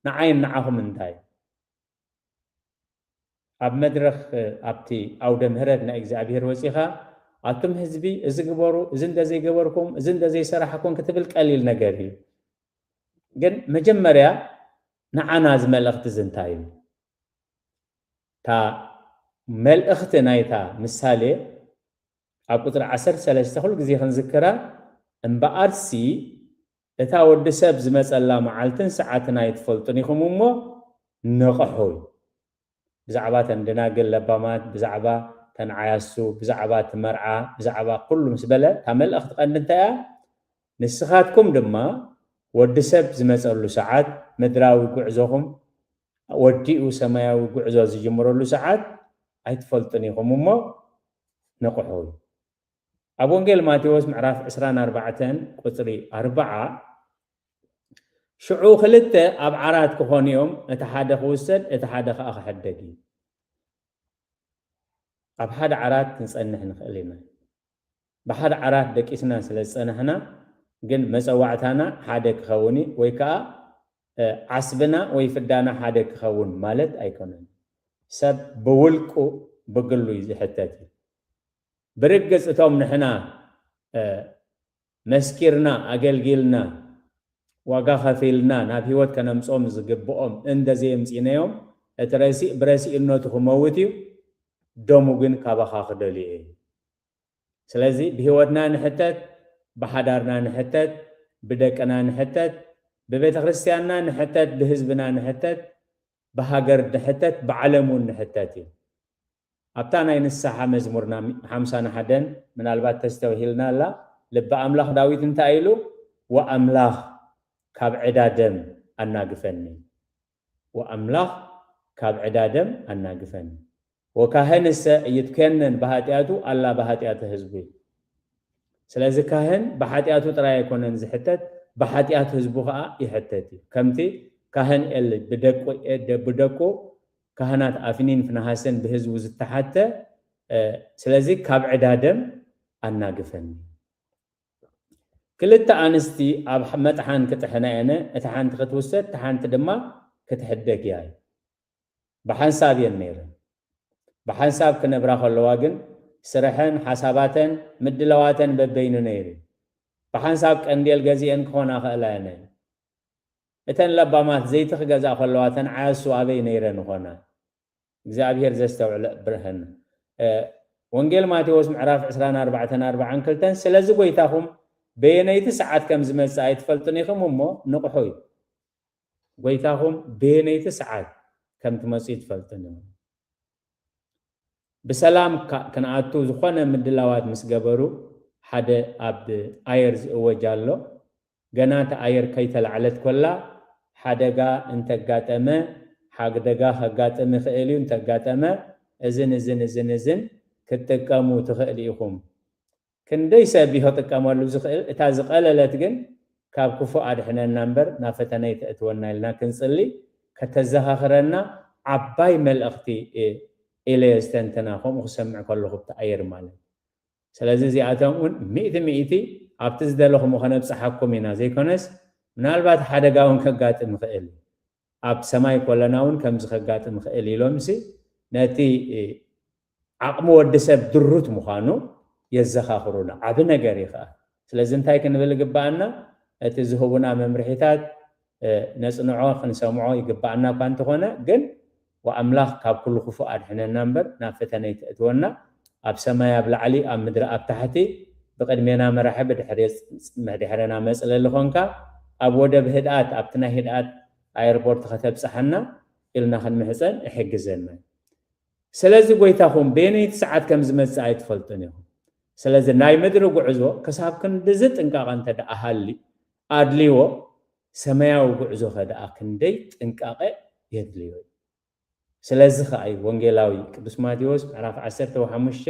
ንዓይን ንዓኹም እንታይ እዩ? ኣብ መድረኽ፣ ኣብቲ ኣውደ ምህረት ናይ እግዚኣብሔር ወፂኻ፣ ኣቱም ህዝቢ፣ እዚ ግበሩ፣ እዚ እንተዘይገበርኩም፣ እዚ እንተዘይሰራሕኩም ክትብል ቀሊል ነገር እዩ። ግን መጀመርያ ንዓና እዚ መልእኽቲ እዚ እንታይ እዩ? እታ መልእኽቲ ናይታ ምሳሌ ኣብ ቁፅሪ ዓሰርተ ሰለስተ ኩሉ ግዜ ክንዝክራ፣ እምበኣርሲ እታ ወዲ ሰብ ዝመፀላ መዓልትን ሰዓትን ኣይትፈልጡን ኢኹም እሞ ንቕሑ። ብዛዕባ ተን ደናግል ለባማት፣ ብዛዕባ ተን ዓያሱ፣ ብዛዕባ እቲ መርዓ፣ ብዛዕባ ኩሉ ምስ በለ፣ እታ መልእኽቲ ቀንዲ እንታይ እያ? ንስኻትኩም ድማ ወዲ ሰብ ዝመፀሉ ሰዓት፣ ምድራዊ ጉዕዞኹም ወዲኡ ሰማያዊ ጉዕዞ ዝጅምረሉ ሰዓት ኣይትፈልጡን ኢኹም እሞ ንቕሑ። ኣብ ወንጌል ማቴዎስ ምዕራፍ ዕስራን ኣርባዕተን ቁፅሪ ኣርብዓ፣ ሽዑ ክልተ ኣብ ዓራት ክኾኑ እዮም፣ እቲ ሓደ ክውሰድ፣ እቲ ሓደ ከዓ ክሕደግ እዩ። ኣብ ሓደ ዓራት ክንፀንሕ ንኽእል ኢና። ብሓደ ዓራት ደቂስና ስለ ዝፀናሕና ግን መፀዋዕታና ሓደ ክኸውን እዩ፣ ወይ ከዓ ዓስብና ወይ ፍዳና ሓደ ክኸውን ማለት ኣይኮነን። ሰብ ብውልቁ ብግሉ እዩ ዝሕተት እዩ። ብርግፅ እቶም ንሕና መስኪርና ኣገልጊልና ዋጋ ከፊልና ናብ ህይወት ከነምፅኦም ዝግብኦም እንተ ዘየምፂእናዮም እቲ ረሲእ ብረሲእነቱ ክመውት እዩ፣ ደሙ ግን ካባኻ ክደልዮ እዩ። ስለዚ ብህይወትና ንሕተት፣ ብሓዳርና ንሕተት፣ ብደቅና ንሕተት፣ ብቤተ ክርስቲያንና ንሕተት፣ ብህዝብና ንሕተት፣ ብሃገር ንሕተት፣ ብዓለም እውን ንሕተት እዩ። ኣብታ ናይ ንስሓ መዝሙርና ሓምሳን ሓደን ምናልባት ተስተውሂልና ኣላ። ልቢ ኣምላኽ ዳዊት እንታይ ኢሉ? ወኣምላኽ ካብ ዕዳ ደም ኣናግፈኒ። ወኣምላኽ ካብ ዕዳ ደም ኣናግፈኒ። ወካህንሰ እይትኮነን ብሃጢኣቱ ኣላ ብሃጢኣተ ህዝቡ። ስለዚ ካህን ብሓጢኣቱ ጥራይ ኣይኮነን ዝሕተት፣ ብሓጢኣት ህዝቡ ከዓ ይሕተት እዩ። ከምቲ ካህን ኤሊ ብደቁ ብደቁ ካህናት ኣፍኒን ፍንሃስን ብህዝቡ ዝተሓተ፣ ስለዚ ካብ ዕዳ ደም ኣናግፈኒ። ክልተ ኣንስቲ ኣብ መጥሓን ክጥሕና እየን፣ እታ ሓንቲ ክትውሰድ፣ እታ ሓንቲ ድማ ክትሕደግ እያ። ብሓንሳብ እየን ነይረን። ብሓንሳብ ክነብራ ከለዋ ግን ስረሐን ሓሳባተን ምድላዋተን በበይኑ ነይሩ። ብሓንሳብ ቀንዴል ገዚአን ክኾና ክእላ እየን። እተን ለባማት ዘይቲ ክገዝኣ ከለዋ እተን ዓያሱ ኣበይ ነይረን ይኾና? እግዚኣብሔር ዘስተውዕል ብርሃን። ወንጌል ማቴዎስ ምዕራፍ ዕስራን ኣርባዕተን ኣርባዓን ክልተን ስለዚ ጎይታኹም በየነይቲ ሰዓት ከም ዝመጽእ ኣይትፈልጡን ኢኹም እሞ ንቕሑ እዩ። ጎይታኹም በየነይቲ ሰዓት ከም ትመጽኡ ኣይትፈልጡን ኢኹም። ብሰላም ክንኣቱ ዝኾነ ምድላዋት ምስ ገበሩ ሓደ ኣብ ኣየር ዝእወጅ ኣሎ። ገና እቲ ኣየር ከይተላዕለት ኮላ ሓደጋ እንተጋጠመ፣ ሓደጋ ከጋጥም ይኽእል እዩ፣ እንተጋጠመ እዝን እዝን እዝን እዝን ክትጥቀሙ ትኽእል ኢኹም። ክንደይ ሰብ እዩ ክጥቀመሉ ዝኽእል? እታ ዝቐለለት ግን ካብ ክፉእ ኣድሕነና እምበር ናብ ፈተነ ኣይተእትወና ኢልና ክንጽሊ፣ ከተዘኻኽረና ዓባይ መልእኽቲ ኢለ እየ ዝተንትና፣ ከምኡ ክሰምዕ ከለኹ ብቲ ኣየር ማለት። ስለዚ እዚኣቶም እውን ሚእቲ ሚእቲ ኣብቲ ዝደለኹም ከነብፅሓኩም ኢና ዘይኮነስ፣ ምናልባት ሓደጋ እውን ከጋጥም ይኽእል፣ ኣብ ሰማይ ኮለና እውን ከምዚ ከጋጥም ይኽእል ኢሎምሲ ነቲ ዓቕሚ ወዲ ሰብ ድሩት ምዃኑ የዘኻኽሩና። ዓቢ ነገር እዩ ከዓ። ስለዚ እንታይ ክንብል ይግባኣና? እቲ ዝህቡና መምርሒታት ነጽንዖ፣ ክንሰምዖ ይግባኣና እኳ እንተኾነ ግን፣ ወኣምላኽ ካብ ኩሉ ክፉእ ኣድሕነና እምበር ናብ ፈተነ ኣይተእትወና፣ ኣብ ሰማይ ኣብ ላዕሊ ኣብ ምድሪ ኣብ ታሕቲ፣ ብቕድሜና መራሒ ብድሕሬና መጽለሊ ኾንካ፣ ኣብ ወደብ ህድኣት ኣብቲ ናይ ህድኣት ኣየርፖርት ከተብጽሓና ኢልና ክንምሕጸን እሕግዘና። ስለዚ ጎይታኹም በየነይቲ ሰዓት ከም ዝመጽእ ኣይትፈልጡን ኢኹም። ስለዚ ናይ ምድሪ ጉዕዞ ክሳብ ክንድዚ ጥንቃቐ እንተ ደኣ ሃሊ ኣድልዎ፣ ሰማያዊ ጉዕዞ ከ ደኣ ክንደይ ጥንቃቐ የድልዮ እዩ። ስለዚ ከኣ እዩ ወንጌላዊ ቅዱስ ማቴዎስ ምዕራፍ ዓሰርተ ሓሙሽተ፣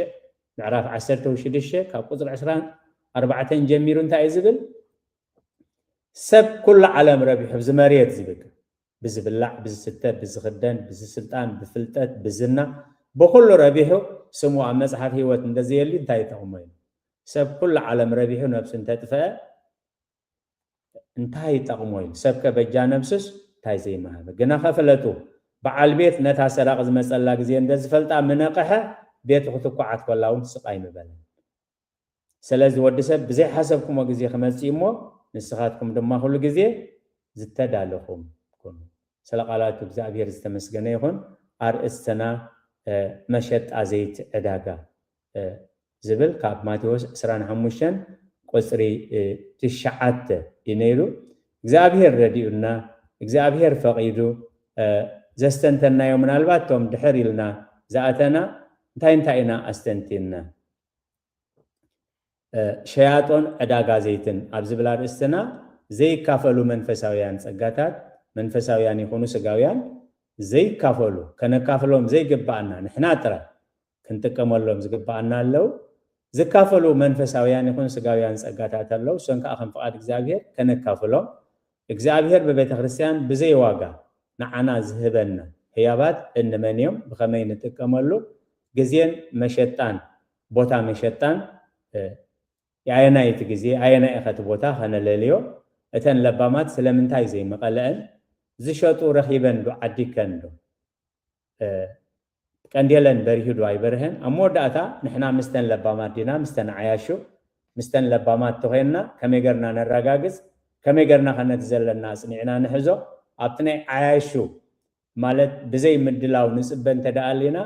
ምዕራፍ ዓሰርተ ሽዱሽተ ካብ ቁጽሪ ዕስራን ኣርባዕተን ጀሚሩ እንታይ እዩ ዝብል? ሰብ ኩሉ ዓለም ረቢሑ ኣብዚ መሬት ዝብል ብዝብላዕ፣ ብዝስተ፣ ብዝኽደን፣ ብዝስልጣን፣ ብፍልጠት፣ ብዝና፣ ብኩሉ ረቢሑ ስሙ ኣብ መፅሓፍ ህይወት እንደዘየልዩ እንታይ ይጠቕሞ እዩ? ሰብ ኩሉ ዓለም ረቢሑ ነብሱ እንተጥፈአ እንታይ ይጠቕሞ እዩ? ሰብከ በጃ ነብሱስ እንታይ ዘይመሃበ? ግና ከፍለጡ በዓል ቤት ነታ ሰራቂ ዝመፀላ ግዜ እንደዝፈልጣ ምነቕሐ ቤቱ ክትኳዓት ኮላ እውን ስቕ ኣይምበለን። ስለዚ ወዲ ሰብ ብዘይሓሰብኩሞ ግዜ ክመፅእ እሞ ንስኻትኩም ድማ ኩሉ ግዜ ዝተዳለኹም ኩኑ። ስለ ቃላቱ እግዚኣብሔር ዝተመስገነ ይኹን። ኣርእስትና መሸጣ ዘይት ዕዳጋ ዝብል ካብ ማቴዎስ ዕስራን ሓሙሽተን ቁፅሪ ትሽዓተ እዩ ነይሩ። እግዚኣብሔር ረዲኡና፣ እግዚኣብሔር ፈቒዱ ዘስተንተናዮ፣ ምናልባት ቶም ድሕር ኢልና ዝኣተና እንታይ እንታይ ኢና ኣስተንቲና? ሸያጦን ዕዳጋ ዘይትን ኣብ ዝብል ኣርእስትና ዘይካፈሉ መንፈሳውያን ጸጋታት፣ መንፈሳውያን ይኹኑ ስጋውያን ዘይካፈሉ፣ ከነካፍሎም ዘይግባኣና ንሕና ጥራይ ክንጥቀመሎም ዝግባኣና ኣለዉ። ዝካፈሉ መንፈሳውያን ይኹን ስጋውያን ጸጋታት ኣለዉ። እሶን ከኣ ከም ፍቓድ እግዚኣብሔር ከነካፍሎም እግዚኣብሔር ብቤተ ክርስቲያን ብዘይ ዋጋ ንዓና ዝህበና ህያባት እንመን እዮም? ብኸመይ ንጥቀመሉ? ግዜን መሸጣን ቦታ መሸጣን ኣየናይ እቲ ግዜ ኣየናይ ኢኸ እቲ ቦታ ከነለልዮ? እተን ለባማት ስለምንታይ ዘይመቐለአን? ዝሸጡ ረኺበን ዶ ዓዲከን ዶ? ቀንዴለን በሪሁ ዶ ኣይበርሀን? ኣብ መወዳእታ ንሕና ምስተን ለባማት ዲና ምስተን ዓያሹ? ምስተን ለባማት ተኾይንና ከመይ ገርና ነረጋግጽ? ከመይ ገርና ከነቲ ዘለና ኣጽኒዕና ንሕዞ? ኣብቲ ናይ ዓያሹ ማለት ብዘይ ምድላው ንጽበ እንተ ደኣ ኣሊና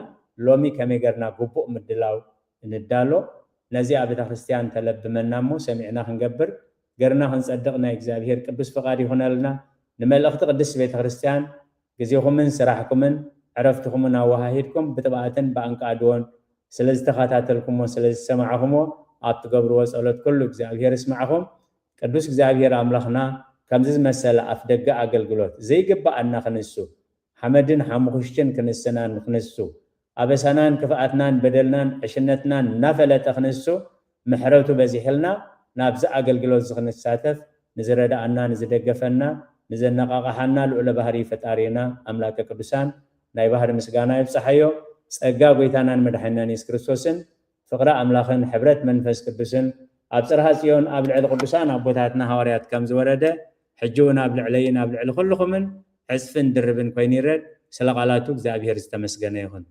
ሎሚ ከመይ ገርና ግቡእ ምድላው ንዳሎ? ነዚኣ ቤተ ክርስቲያን ተለብመና እሞ ሰሚዕና ክንገብር ገርና ክንጸድቕ ናይ እግዚኣብሔር ቅዱስ ፍቓድ ይኹነልና። ንመልእኽቲ ቅድስት ቤተ ክርስቲያን ግዜኹምን ስራሕኩምን ዕረፍትኹምን ኣወሃሂድኩም ብጥብኣትን ብኣንቃድዎን ስለ ዝተኸታተልኩሞ ስለ ዝሰማዕኹሞ ኣብ ትገብርዎ ጸሎት ኩሉ እግዚኣብሔር ይስማዕኹም። ቅዱስ እግዚኣብሔር ኣምላኽና ከምዚ ዝመሰለ ኣፍ ደገ ኣገልግሎት ዘይግባኣና ክንሱ ሓመድን ሓሙኽሽትን ክንስናን ክንሱ ኣበሳናን ክፍኣትናን በደልናን ዕሽነትናን እናፈለጠ ክንሱ ምሕረቱ በዚሕልና ናብዚ ኣገልግሎት እዚ ክንሳተፍ ንዝረዳኣና ንዝደገፈና ንዘነቓቓሓና ልዑለ ባህሪ ፈጣሪና ኣምላከ ቅዱሳን ናይ ባህሪ ምስጋና ይብፅሓዮ። ፀጋ ጎይታናን መድሓኒናን የሱስ ክርስቶስን ፍቕሪ ኣምላኽን ሕብረት መንፈስ ቅዱስን ኣብ ፅርሃ ፅዮን ኣብ ልዕሊ ቅዱሳን ኣቦታትና ሃዋርያት ከም ዝወረደ ሕጂ እውን ኣብ ልዕለይን ኣብ ልዕሊ ኩልኹምን ዕፅፍን ድርብን ኮይኑ ይረድ። ስለ ቃላቱ እግዚኣብሔር ዝተመስገነ ይኹን።